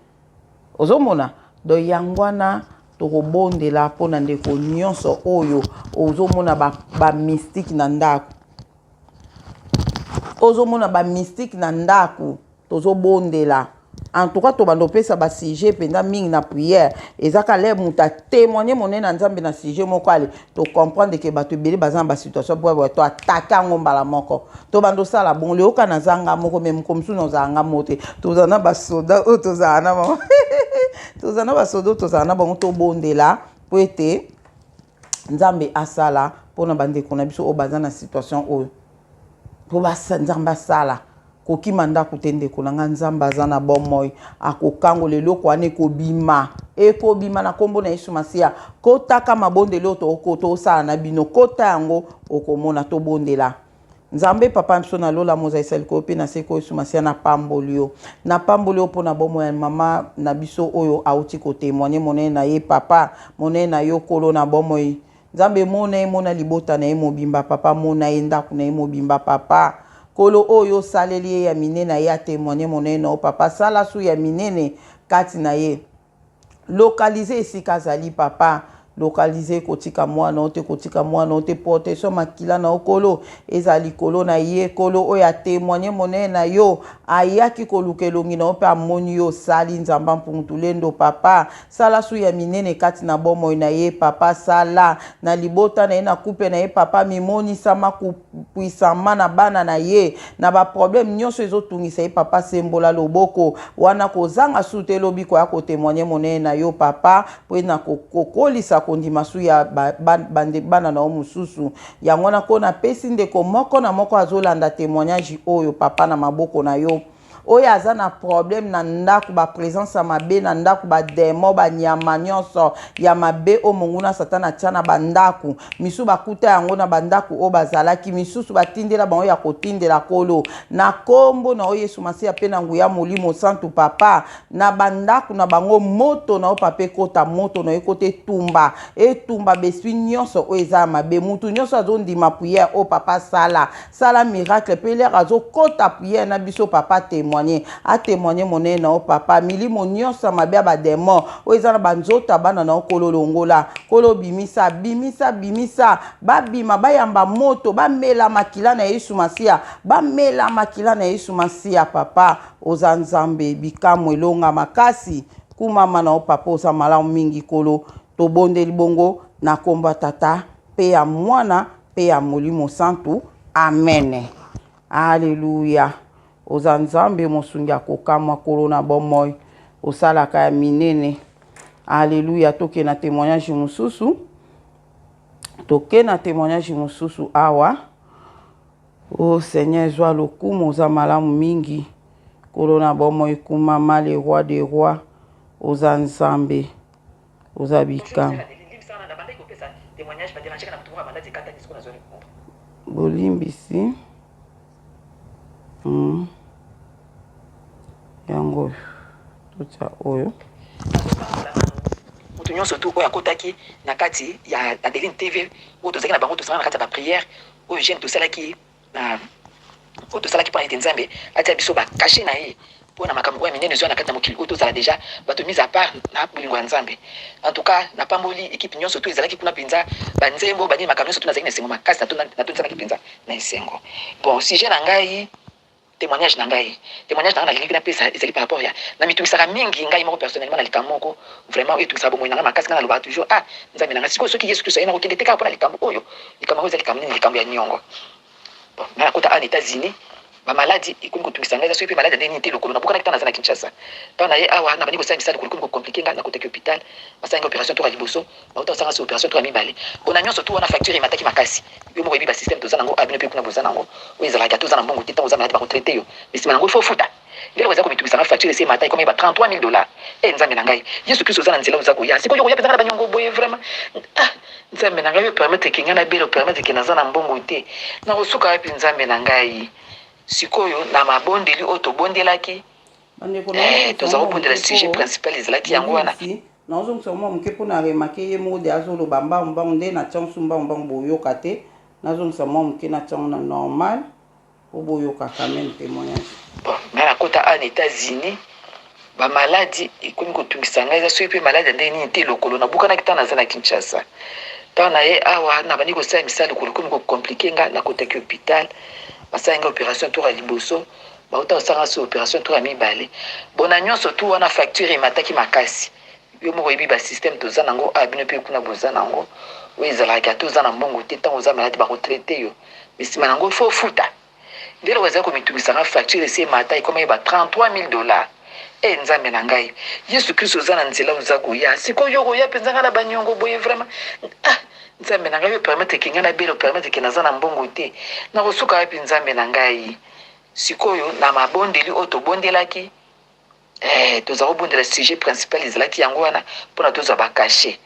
ozomona donc yango wana tokobondela mpo na ndeko nyonso oyo ozomona bamystike ba na ndako ozomona ba mystique na ndaku tozobondela en tout cas tobanda opesa ba sujet mpenza mingi na prière eza ka lere moto atémoigne monene na nzambe na sujet moko ale tocomprendre ke bato ebele baza na basituation po to atake yango mbala moko tobanda osala bongo leyoka naza nga moko me moko mosusu nazala nga moko te tozala na basoda oyo tozala na bango tozala na basoda oyo tozala na bango tobondela mpo ete Nzambe asala pona ba ndeko na biso oyo baza na situation oyo po nzambe asala kokima ndako te ndeko na nga nzambe aza na bomoi akokangola eloko wana ekobima ekobima na nkombo na yesu masiya kotaka mabondeli oyo tosala na bino kota yango okomona tobondela Nzambe papa na biso na lola mozalisa likolo mpe na seko Yesu Masiya napamboli yo napamboli yo mpo na bomoi ya mama na biso oyo auti kotemoigne monene na ye papa monene na yo kolo na bomoi Nzambe mona ye mona libota na ye mobimba papa mona ye ndako na ye mobimba papa kolo oyo osaleli ye ya minene aye atemoigne monene na yo papa sala su ya minene kati na ye Localiser esika azali papa localiser kotika mwana oyo te kotika mwana oyo te protection makila na yo kolo ezala likolo na ye kolo oyo atemoigne monene na yo ayaki koluka elongi na yo mpe amoni yo osali nzamba mpungutulendo papa sala su ya minene kati na bomoi na ye papa sala na libota na ye na couple na ye papa mimonisama puissamment na bana na ye na ba problème nyonso ezotungisa ye papa sembola loboko wana kozanga su te lobi koya kotemoigne monene na yo papa mpo na kokolisa kondima su ya bana na yo mosusu yango wana ko napesi ndeko moko na moko azolanda témoignage oyo papa na maboko na yo oyo aza na problème na ndako ba présence ya mabe na ndako ba demon ba nyama nyonso ya mabe oyo monguna satana atia na bandako misusu bakuta yango na bandako oyo bazalaki misusu batindela bango ya kotindela kolo na kombo na oyo yesu masiya mpe na nguya molimo santu papa na bandako na bango moto na yo papa ekota moto na yo ekota etumba etumba beswi nyonso oyo eza ya mabe mutu nyonso azondima priere oyo papa asala Sala miracle pe lere azo kota prière na biso papa témoigner a témoigner monene na yo papa milimo nyonso ya mabe ya ba demon oyo eza na ba nzoto ya bana na yo kolo longola kolo bimisa bimisa bimisa babima bayamba moto bamela makila na Yesu Masiya bamela makila na Yesu Masiya papa oza Nzambe bikamwa elonga makasi kumama na yo papa oza malamu mingi kolo tobondeli bongo na kombo ya tata pe ya mwana pe ya Molimo Santu. Amen. Aleluya. Oza Nzambe mosungi ya kokamwa, Nkolo na bomoi. Osalaka ya minene. Aleluya. Toke na témoignage mosusu. Toke na témoignage mosusu awa. O Seigneur, zwa lokumu, oza malamu mingi. Nkolo na bomoi, kumama, le roi des rois, oza Nzambe, oza bikamwa. Bolimbisi. Yango oyo totia oyo. Moto nyonso tu oyo akotaki na kati ya Adeline TV, oyo tozalaki na bango, tosangana na kati ya baprière oyo jeune tosalaki na oyo tosalaki mpona ete Nzambe atia biso bacachet na ye mpo na makambo oyo ya minene ezwa na kati na mokili oyo, tozala déjà bato mise à part na bolingo ya Nzambe. En tout cas, napamboli équipe nyonso tu ezalaki kuna mpenza, banzembo, banini, makambo nyonso tu. Nazalaki na esengo makasi, natondisamaki mpenza na esengo. Bon, sujet na ngai, témoignage na ngai nalingi napesa ezali par rapport ya namitumisaka mingi ngai moko personnellement na likambo moko vraiment oyo etungisaka bomoi na ngai makasi. Ngai nalobaka toujours: "Ah, Nzambe na ngai, sikoyo soki Yesu Kristo aye, nakokende te kaka mpona likambo oyo." Likambo yango eza likambo nini? Likambo ya niongo. Bon, ngai nakota awa na États-Unis, bamaladi ekomi kotungisa ngai. Eza soki mpe maladi ya ndenge nini te. Lokolo nabukanaki ntango naza na Kinshasa. Ntango na ye awa, nabandi kosala misala, lokolo ekomi kocompliquer ngai. Nakotaki hôpital, basalangi opération tour ya liboso, bauta kosanga so opération tour ya mibale. Bona nyonso tu wana, facture emataki makasi. Yo moko oyebi basystème toza nango, bino mpe kuna boza nango, oyo ezalaka toza na mbongo te. Ntango oza maladi, bakotraiter yo, mais nsima nango ifo futa. Ndenge eza komitungisa nga, facture esi emata, ekomi ba 33 000 $. E Nzambe na ngai, Yesu Kristo, oza na nzela, oza koya. Sikoyo koya mpenza nga na baniongo boye vraiment? Ah, Nzambe na ngai, opermettre ke ngai nabela, opermettre ke naza na mbongo te, nakosuka wapi, Nzambe na ngai? Sikoyo na mabondeli oyo tobondelaki, toza kobondela, sujet principal ezalaki yango wana. Nazongisa mwa moke mpona remarquer ye moko de azoloba mbangu mbangu nde na tiango su mbangu mbangu, boyoka te. Nazongisa mwa moke, na tiango na normal mpo boyoka quand même témoignage. Bon, ngai nakota awa na États-Unis, bamaladi ekomi kotungisa ngai. Eza soki mpe maladi ya ndenge nini te. Lokolo nabukanaki ntango naza na Kinshasa. Ntango na ye awa, nabandi kosala misala, lokolo ekomi kocompliquer ngai. Nakotaki hôpital, basalangi ngai opération tour ya liboso, bauta kosala so opération tour ya mibale. Bona nyonso tu wana, facture emataki makasi. Yo moko oyebi basystème toza nango awa, bino mpe kuna boza nango, oyo ezalaka ata oza na mbongo te. Ntango oza maladi, bakotraiter yo, mais nsima nango ifo futa. Nde eloko ezali komitumisanga, facture esi emata, ekomi ba 33 000 $. E Nzambe na ngai, Yesu Kristo, oza na nzela, oza koya. Sikoyo koya mpenza ngai na baniongo boye vraiment? Ah, Nzambe na ngai, opermettre ke ngai nabela, opermettre ke naza na mbongo te, nakosuka wapi, Nzambe na ngai? Sikoyo na mabondeli oyo tobondelaki, toza kobondela, sujet principal ezalaki yango wana mpona tozwa bacachet.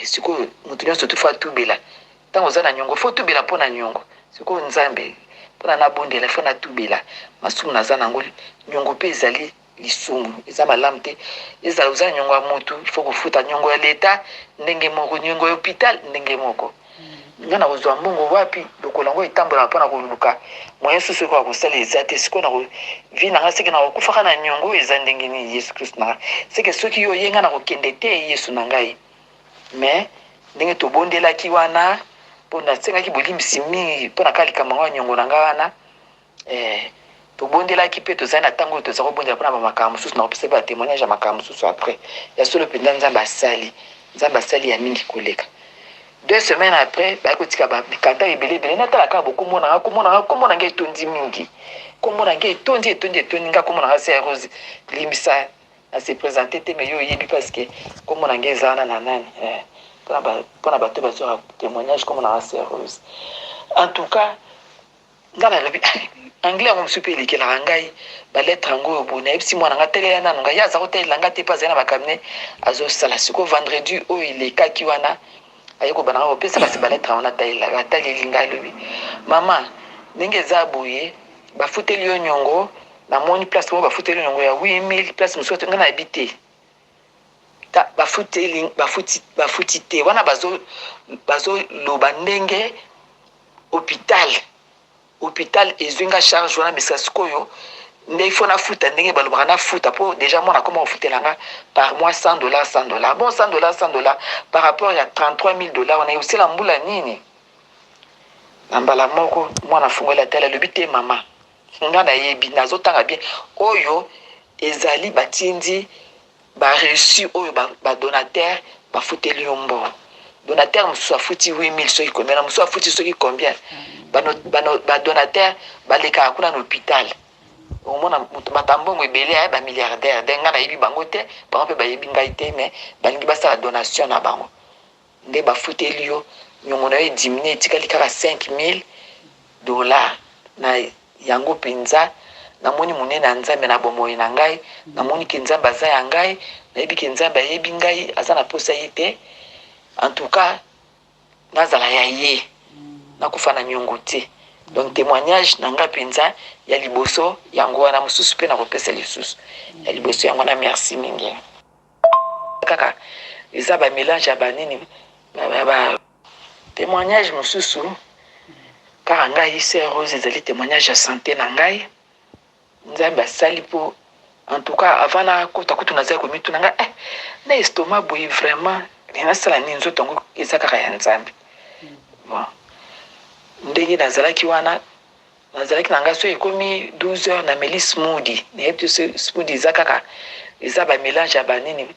Sikoyo moto nyonso tu fo atubela. Ntango oza na niongo, fo tubela mpo na niongo. Sikoyo Nzambe, mpona nabondela, fo natubela masumu naza nango. Niongo mpe ezali lisumu, eza malamu te. Ezala oza niongo ya motu, fo kofuta niongo ya leta ndenge moko, niongo ya hôpital ndenge moko. Nga na kozwa mbongo wapi? Lokolo yango etambolaka mpona koluka moyen susu ekoka kosala eza te. Sikoyo na vie na nga, seke na kokufaka na niongo oyo eza ndenge nini? Yesu Kristu na nga, seke soki yo oye, nga na kokende te, Yesu na ngai. Mais ndenge tobondelaki wana, mpo nasengaki bolimbisi mingi mpo na kaka likambo yango ya niongo na nga wana, tobondelaki mpe tozali na ntango oyo toza kobondela mpona bamakambo mosusu. Na kopesa batémoignage ya makambo mosusu après. Ya solo mpenza, Nzambe asali, Nzambe asali ya mingi koleka. 2 semaines après, bayaki kotika bamikanda ebele ebele. Natala kaka, bokomonanga, komonanga, komona ngai etondi mingi, komona ngai etondi, etondi, etondi. Nga komona nga Sœur Rose, limbisa na se présente te, mais yo oyebi, parce que komona ngai eza wana na nani, mpona bato bazwaka témoignage, komona nga Sœur Rose. En tout cas, nga nalobi anglais yango mosusu mpe elekelaka ngai, balettre yango oyo boye. Nayebisi mwana nga: "Telela nanu ngai." Ye aza kotelela nga te mpe azali na bacabinet azosala. Sikoyo vendredi oyo elekaki wana, aye kobanda nga kopesa kasi balettre yango. Natalelaka, ataleli ngai, alobi: "Mama, ndenge eza boye, bafuteli yo niongo. Namoni place moko bafuteli yo niongo ya 8000, place mosusu ngai nayebi te." Bafuteli, bafuti te wana, bazoloba ndenge hôpital ezwi nga charge wana. Mesika sikoyo nde ifo nafuta ndenge balobaka nafuta, mpo déjà mwana akoma kofutela nga par mois 100 $, 100 $. Bon, 100 $, 100 $ par rapport ya 33 000 $ wana, ekosala mbula nini? Na mbala moko mwana afungoli, atali, alobi: "Te mama, nga nayebi, nazotanga bien. Oyo ezali batindi bareçu oyo badonateur bafuteli yo mbongo. Donateur mosusu afuti 8000 soki combien, na mosusu afuti soki combien." Badonateur balekaka kuna na hôpital, omona bato ya mbongo ebele aya, bamilliardaire. Nde ngai nayebi bango te, bango mpe bayebi ngai te, mais balingi basala donation na bango. Nde bafuteli yo niongo na yo, ediminuer, etikali kaka 5000 $. Na yango mpenza, namoni monene ya Nzambe na bomoi na ngai. Namoni ke Nzambe aza ya ngai. Nayebi ke Nzambe ayebi ngai, aza na posa ye te. En tout cas, nazala ya ye, nakufa na niongo te. Donc temoignage na ngai mpenza ya liboso yango wana, mosusu mpe nakopesa lisusu. Ya liboso yango wana, merci mingi. Kaka eza ba melange ya ba nini, ba temoignage mosusu kaka ngai sœur Rose, ezali temoignage ya sante na ngai. Nzambe asali po en tout cas avant nakota kutu nazali komituna ngai na estomac boye vraiment nasala nini, nzoto yango eza kaka ya Nzambe. Bon, ndenge nazalaki wana, nazalaki na ngai so ekomi 12 heures nameli smoothie. Nayebi te so smoothie eza kaka eza ba melange ya banini,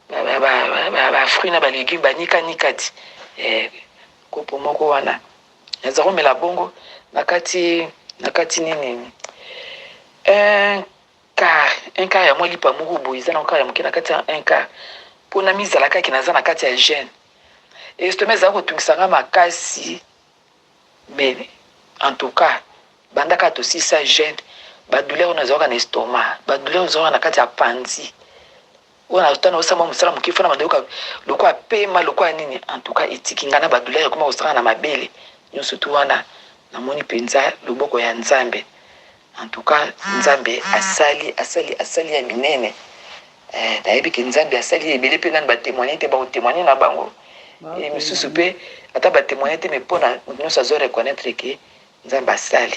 ba fruits na ba légumes banikanika ti kopo moko wana naza komela bongo na kati nini, un quart ya mwa lipa moko boye eza na quart ya moke na kati ya un quart mpona mizala kaki naza na kati ya jeûne. Estomac ezala kotungisa nga makasi, mais en tout cas banda kaka tosisa jeûne, ba douleur oyo nazwaka na estomac, ba douleur ozwaka na kati ya panzi oyo natana osala mwa mosala moke fana bandoyoka lokola pema lokola nini. En tout cas etiki ngai na ba douleur ekoma kosala na mabele nyonso tu wana. Namoni mpenza loboko ya Nzambe. En tout cas Nzambe asali, asali, asali ya minene. Nayebi ke Nzambe asali ebele mpe nani ba témoigne te, bako témoigne na bango. Misusu mpe ata ba témoigne te, mais mpona moto nyonso azo reconnaître ke Nzambe asali.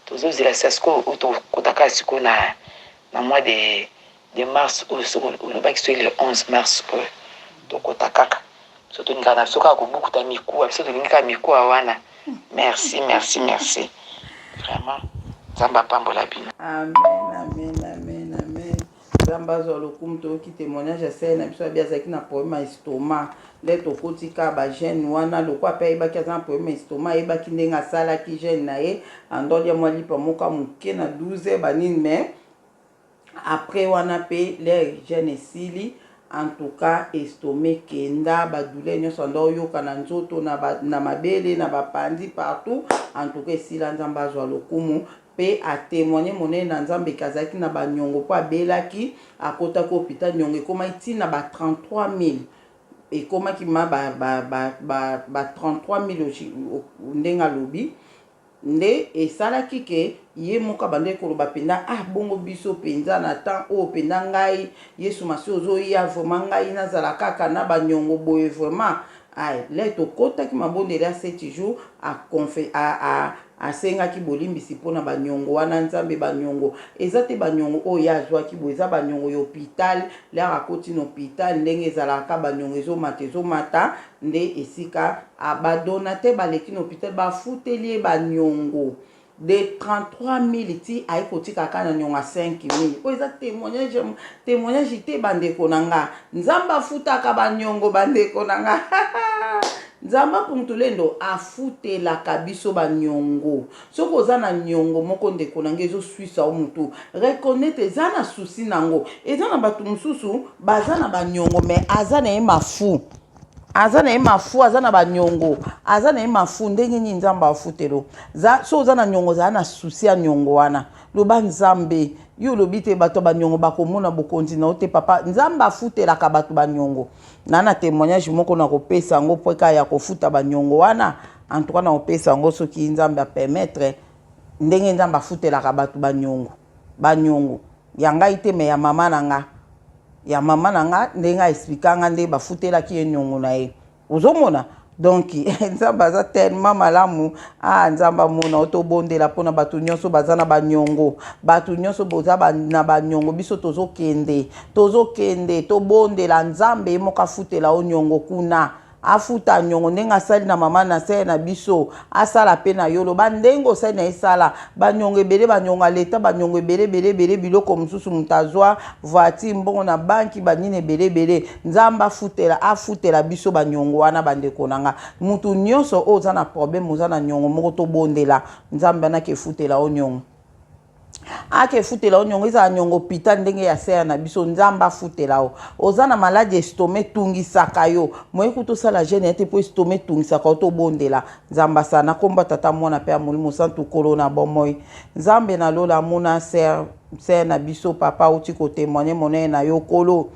Tozozela sa sikoyo oyo tokotaka sikoyo na mois de mars oyo, soki olobaki soki le 11 mars oyo tokota kaka, so tolingaka na biso kaka kobukuta mikuwa, biso tolingi kaka mikuwa wana. Merci, merci, merci vraiment. Nzambe apambola bino. Amen, amen, amen, amen. Nzambe azwa lokumu. Toyoki témoignage ya sœur na biso. Abi azalaki na problème ya estomac. Nde tokoti kaka ba jeûne wana, lokwa mpe ayebaki aza na problème ya estomac, ayebaki ndenge asalaki jeûne na ye, andolia mwa lipa moko ya moke na 12 banini. Mais après wana mpe l'heure jeûne esili, en tout cas estomac ekenda, ba douleur nyonso anda oyoka na nzoto, na mabele, na bapandi, partout, en tout cas esila. Nzambe azwa lokumu. Mpe a témoigne monene na Nzambe eke azalaki na baniongo mpo abelaki, akotaki hôpital, niongo ekomaki ntina ba 33 000, ekomaki ma ba 33 000. Ndenge alobi nde esalaki ke ye moko abandaki koloba mpenza: "Ah, bongo biso mpenza na temps oyo mpenza, ngai Yesu Masi ozoya, vraiment ngai nazala kaka na baniongo boye vraiment?" Ay, le tokɔtaki mabondeli ya 7 jours, asengaki bolimbisi mpona baniongo wana. Nzambe, baniongo eza te baniongo oyo ye azwaki boye, eza baniongo ya hôpital. L'heure akoti na hôpital, ndenge ezalaka, baniongo ezomata, ezomata, nde esika badona te, baleki na hôpital, bafuteli ye baniongo de 33 000 ti aye kotika kaka na niongo ya 5 000. Oyo eza témoignage, témoignage te, bandeko na nga. Nzambe afutaka baniongo, bandeko na nga. Nzambe apuntulendo afutelaka biso baniongo. Soki oza na niongo moko, ndeko na ngai, ezoswisa o motu, reconnaître eza na susi nango. Eza na bato mosusu baza na baniongo, mais aza na ye mafu, aza na ye mafu, aza na baniongo, aza na ye mafu. Ndenge nini Nzambe afutelo? So oza na niongo, ozala na susi ya niongo wana, loba: "Nzambe, yo olobi te bato ya baniongo bakomona bokonzi na yo te." Papa Nzambe afutelaka bato baniongo. Na témoignage moko na kopesa yango mpo eka ya kofuta baniongo wana. En tout cas na kopesa yango soki Nzambe a permettre, ndenge Nzambe afutelaka bato baniongo. Baniongo ya ngai te, mais ya mama na nga, ya mama na nga, ndenge a expliqua nga nde bafutelaki ye niongo na ye. Ozomona donc Nzambe aza tellement malamu. Ah, Nzambe amona o. Tobondela mpona bato nyonso baza na baniongo, bato nyonso boza na baniongo. Biso tozokende, tozokende, tobondela Nzambe ye moko afutela o niongo kuna, afuta niongo ndenge asali na mama na sœur na biso, asala mpe na yo. Loba ndenge osali na ye, sala baniongo ebele, baniongo ya leta, baniongo ebele ebele ebele, biloko mosusu moto azwa voiture, mbongo na banki, banini ebele ebele. Nzambe afutela, afutela biso baniongo wana. Bandeko na nga, mutu nyonso oyo oza na problème, oza na niongo moko, tobondela Nzambe anaki efutela o niongo. Ake futela yo niongo, ezala niongo hopital ndenge ya sœur na biso, Nzambe afutela yo. Oza na maladi estomac etungisaka yo, moyen kutu osala jeune ya te mpo estomac etungisaka yo, tobondela Nzambe asala na kombo ya Tata, Mwana mpe ya Molimo Santu, Nkolo na bomoi. Nzambe na lola amona sœur sœur na biso papa auti ko témoigner monene na yo Nkolo.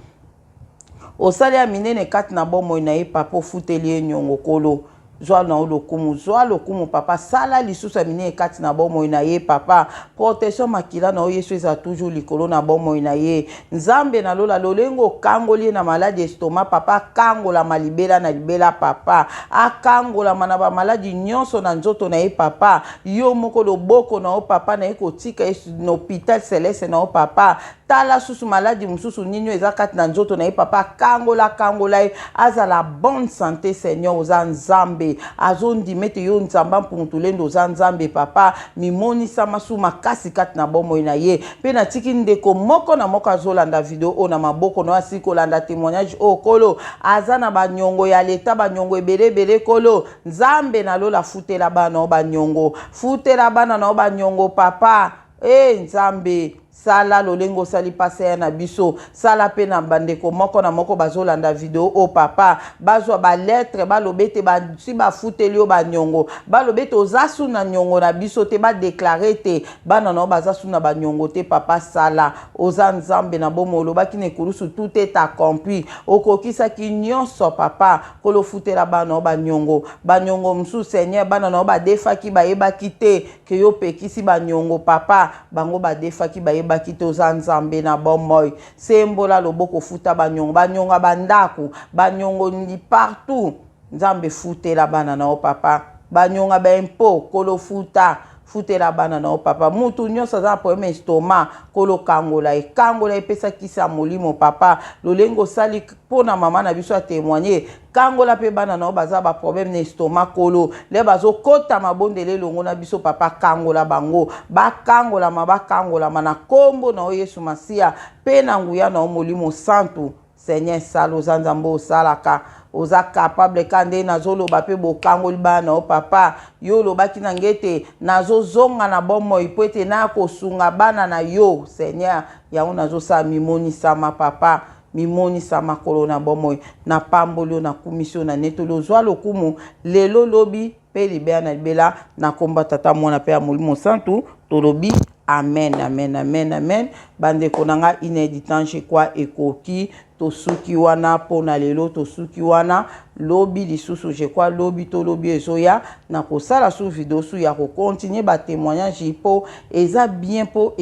Osali ya minene kati na bomoi na ye papa, ofuteli ye niongo Nkolo. Zwa na yo lokumu, zwa lokumu papa, sala lisusu ya minene kati na bomoi na ye papa. Protection makila na yo Yesu ezala toujours likolo na bomoi na ye. Nzambe na lola, lolenge okangoli ye na maladi estomac papa, akangolama libela na libela papa. Akangolama na ba maladi nyonso na nzoto na ye papa. Yo moko loboko na yo papa na ye kotika ye na hopital celeste na yo papa. Tala susu maladi mususu nini oyo eza kati na nzoto na ye papa, kangola kangola ye azala bonne sante seigneur. Oza Nzambe, azondima ete yo Nzamba Mpungutulendo oza Nzambe papa, mimonisama su makasi kati na bomoi na ye. Mpe natiki ndeko moko na moko azolanda video oyo na maboko na yo, asili kolanda témoignage oyo Nkolo, aza na banyongo ya leta, banyongo ebele ebele Nkolo Nzambe na lola, futela bana na yo banyongo, futela bana na yo banyongo papa. E Nzambe, sala lolenge osali pasteur na biso, sala pe na bandeko moko na moko bazolanda video oyo papa, bazwa ba lettre baloba ete basi bafuteli yo banyongo, baloba ete oza su na nyongo na biso te, ba declare ete bana na yo baza su na banyongo te papa. Sala, oza Nzambe na bomoi, olobaki na ekulusu tout est accompli, okokisaki nyonso papa. Nkolo futela bana na yo banyongo, banyongo mosusu Seigneur bana na yo badefaki bayebaki te ke yo opekisi ba niongo papa, bango ba defaki bayebaki te oza Nzambe na bomoi. Sembola loboko futa ba niongo, ba niongo ya ba ndaku, ba niongo partout. Nzambe futela bana na yo papa, ba niongo ya ba impot Nkolo futa, futela bana na yo papa. Mutu nionso aza na problème ya estomac Nkolo kangola ye, kangola ye, pesa kisi ya molimo papa, lolenge osali mpo na mama na biso a temoigner. Kangola pe bana na yo baza ba problème na estomac Kolo le bazo kota mabondeli elongo na biso papa, kangola bango, bakangolama, bakangolama na kombo na yo Yesu Masiya pe na nguya na yo Molimo Santu. Seigneur sala, oza Nzambe osalaka, oza capable ka nde nazoloba pe bokangoli bana na yo papa. Yo olobaki na nge ete nazozonga na bomoi po ete naya kosunga bana na yo Seigneur, yango nazosala mimonisama papa, Mimonisa makolo na bomoi. Napamboli yo, nakumisi yo, nanetoli yo. Zwa lokumu lelo, lobi, mpe libela na libela. Na nkombo ya Tata, Mwana, mpe ya Molimo Santu, tolobi amen, amen, amen, amen. Bandeko na ngai, une heure du temps, je crois, ekoki. Tosuki wana mpo na lelo, tosuki wana. Lobi lisusu, je crois, lobi to lobi ezoya, nakosala su video su ya kocontinue ba témoignage mpo eza bien, mpo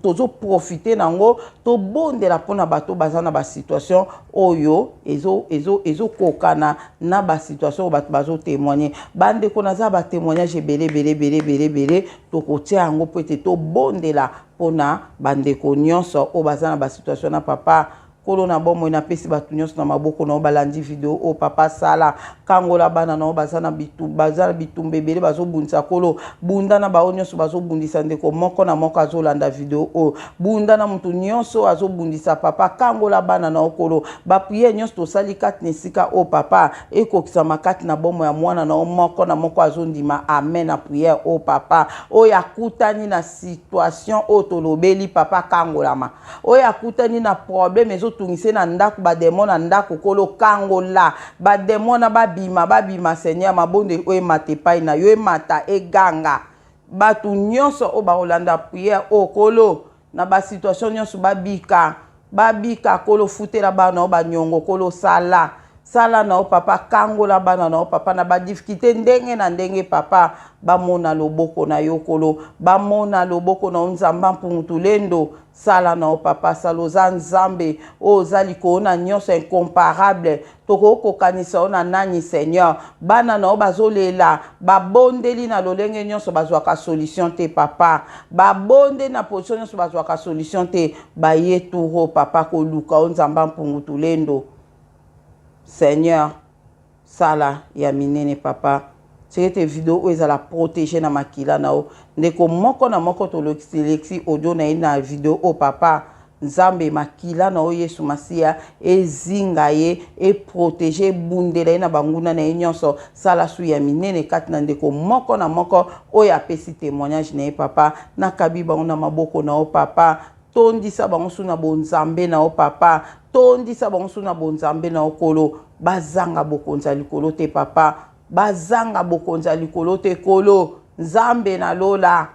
tozoprofite nango, tobondela mpo na bato baza na basituation oyo ezokokana na basituation oyo bato bazotémoigne. Bandeko, naza batémoignage ebele ebele ebele ebele ebele, tokotia yango mpo ete tobondela mpona bandeko nyonso oyo baza na basituation na papa. Nkolo na bomoi, napesi bato nyonso na maboko na yo balandi video oyo papa. Sala, kangola bana na yo baza na bitumba ebele bazobundisa. Nkolo, bunda na bango nyonso bazobundisa ndeko moko na moko azolanda video oyo, bunda na motu nyonso azobundisa papa, kangola bana na yo Nkolo. Baprière nyonso tosali kati na esika oyo papa, ekokisama kati na bomoi ya mwana na yo moko na moko azondima amen na prière oyo papa. Oyo akutani na situation oyo tolobeli papa, kangolama. Oyo akutani na problème ezotungisa ye na ndako, bademo na ndako, Nkolo kangola bademo na babima, babima Seigneur. Mabondeli oyo emata epai na yo, emata eganga. Bato nyonso oyo bakolanda prière oyo Nkolo, na basituation nyonso babika, babika Nkolo. Futela bana na yo banyongo Nkolo, sala, sala na yo papa, kangola bana na yo papa na badifficulté ndenge na ndenge papa, bamona loboko na yo Nkolo, bamona loboko na yo Nzamba Mpungutulendo. Sala na yo papa, sala, oza Nzambe oyo oza likolo na nyonso, incomparable, tokoki kokanisa yo na nani Seigneur? Bana na yo bazolela, babondeli na lolenge nyonso, bazwaka solution te papa, babondeli na position nyonso, bazwaka solution te, baye turo papa koluka yo Nzamba Mpungutulendo. Seigneur, sala ya minene papa, tika ete video oyo ezala protege na makila na yo. Ndeko moko na moko tolekisi audio na ye na video oyo papa. Nzambe, makila na yo Yesu Masiya ezinga ye, e proteger, ebundela ye na banguna na ye nyonso. Sala su ya minene kati na ndeko moko na moko oyo apesi temoignage na ye, Papa. Nakabi bango na maboko na yo, Papa. Tondisa bango su na bonzambe na yo, Papa. Tondisa bango su na bonzambe na yo, Nkolo. Bazanga bokonzi ya likolo te, Papa. Bazanga bokonzi ya likolo te, Nkolo. Nzambe na lola.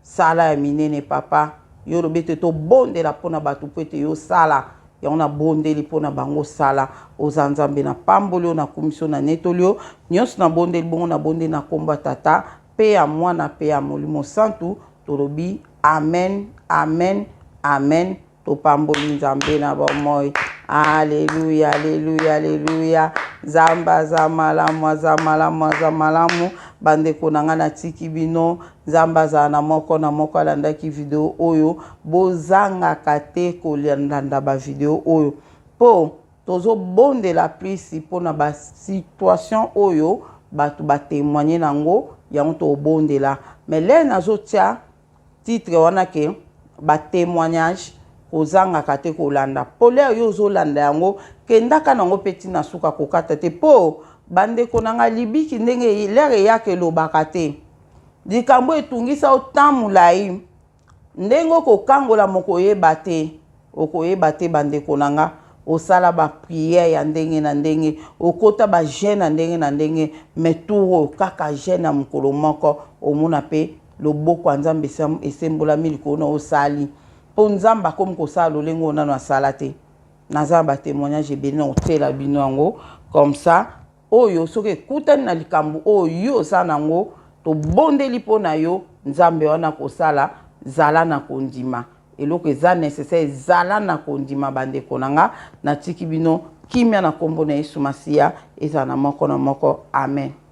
Sala ya minene papa. Yo olobi ete tobondela mpo na bato mpo ete yo sala yango nabondeli mpo na bango sala oza nzambe napamboli yo nakumisi yo nanetoli yo nyonso nabondeli bongo nabondeli na nkombo ya tata mpe ya mwana mpe ya molimo santu tolobi amen amen amen Topamboli Nzambe na bomoi. Aleluya, aleluya, aleluya. Nzambe aza malamu, aza malamu, aza malamu. Bandeko na ngai natiki bino. Nzambe azala na moko na moko alandaki video oyo. Bozangaka te kolanda ba video oyo. Po tozobondela plus mpo na ba situation oyo bato ba témoigner nango yango tobondela. Mais lelo nazotia titre wana ke ba temoignage kozangaka te kolanda po lere yo ozolanda yango kendaka nango pe ti na suka kokata te po bandeko na nga libiki ndenge lere eyaka elobaka te likambo etungisa yo temps molayi ndenge okokangola mokoyeba te Okoyeba te ba ndeko na nga osala ba prière ya ndenge na ndenge okota ba jeune ya ndenge na ndenge mais tour oyo kaka jeune ya mokolo moko omona pe loboko ya nzambe esembolami likolo na osali po nzambe akomi kosala lolenge oyo nanu asala te naza na ba temoignage ebele na kotiela bino yango comme ça Oyo soki ekutani na likambo oyo yo oza na yango, tobondeli mpo na yo, Nzambe wana akosala, zala na kondima. Eloko eza necessaire, zala na kondima bandeko na nga. Natiki bino kimia na kombo na Yesu Masiya, ezala na moko na moko. Amen.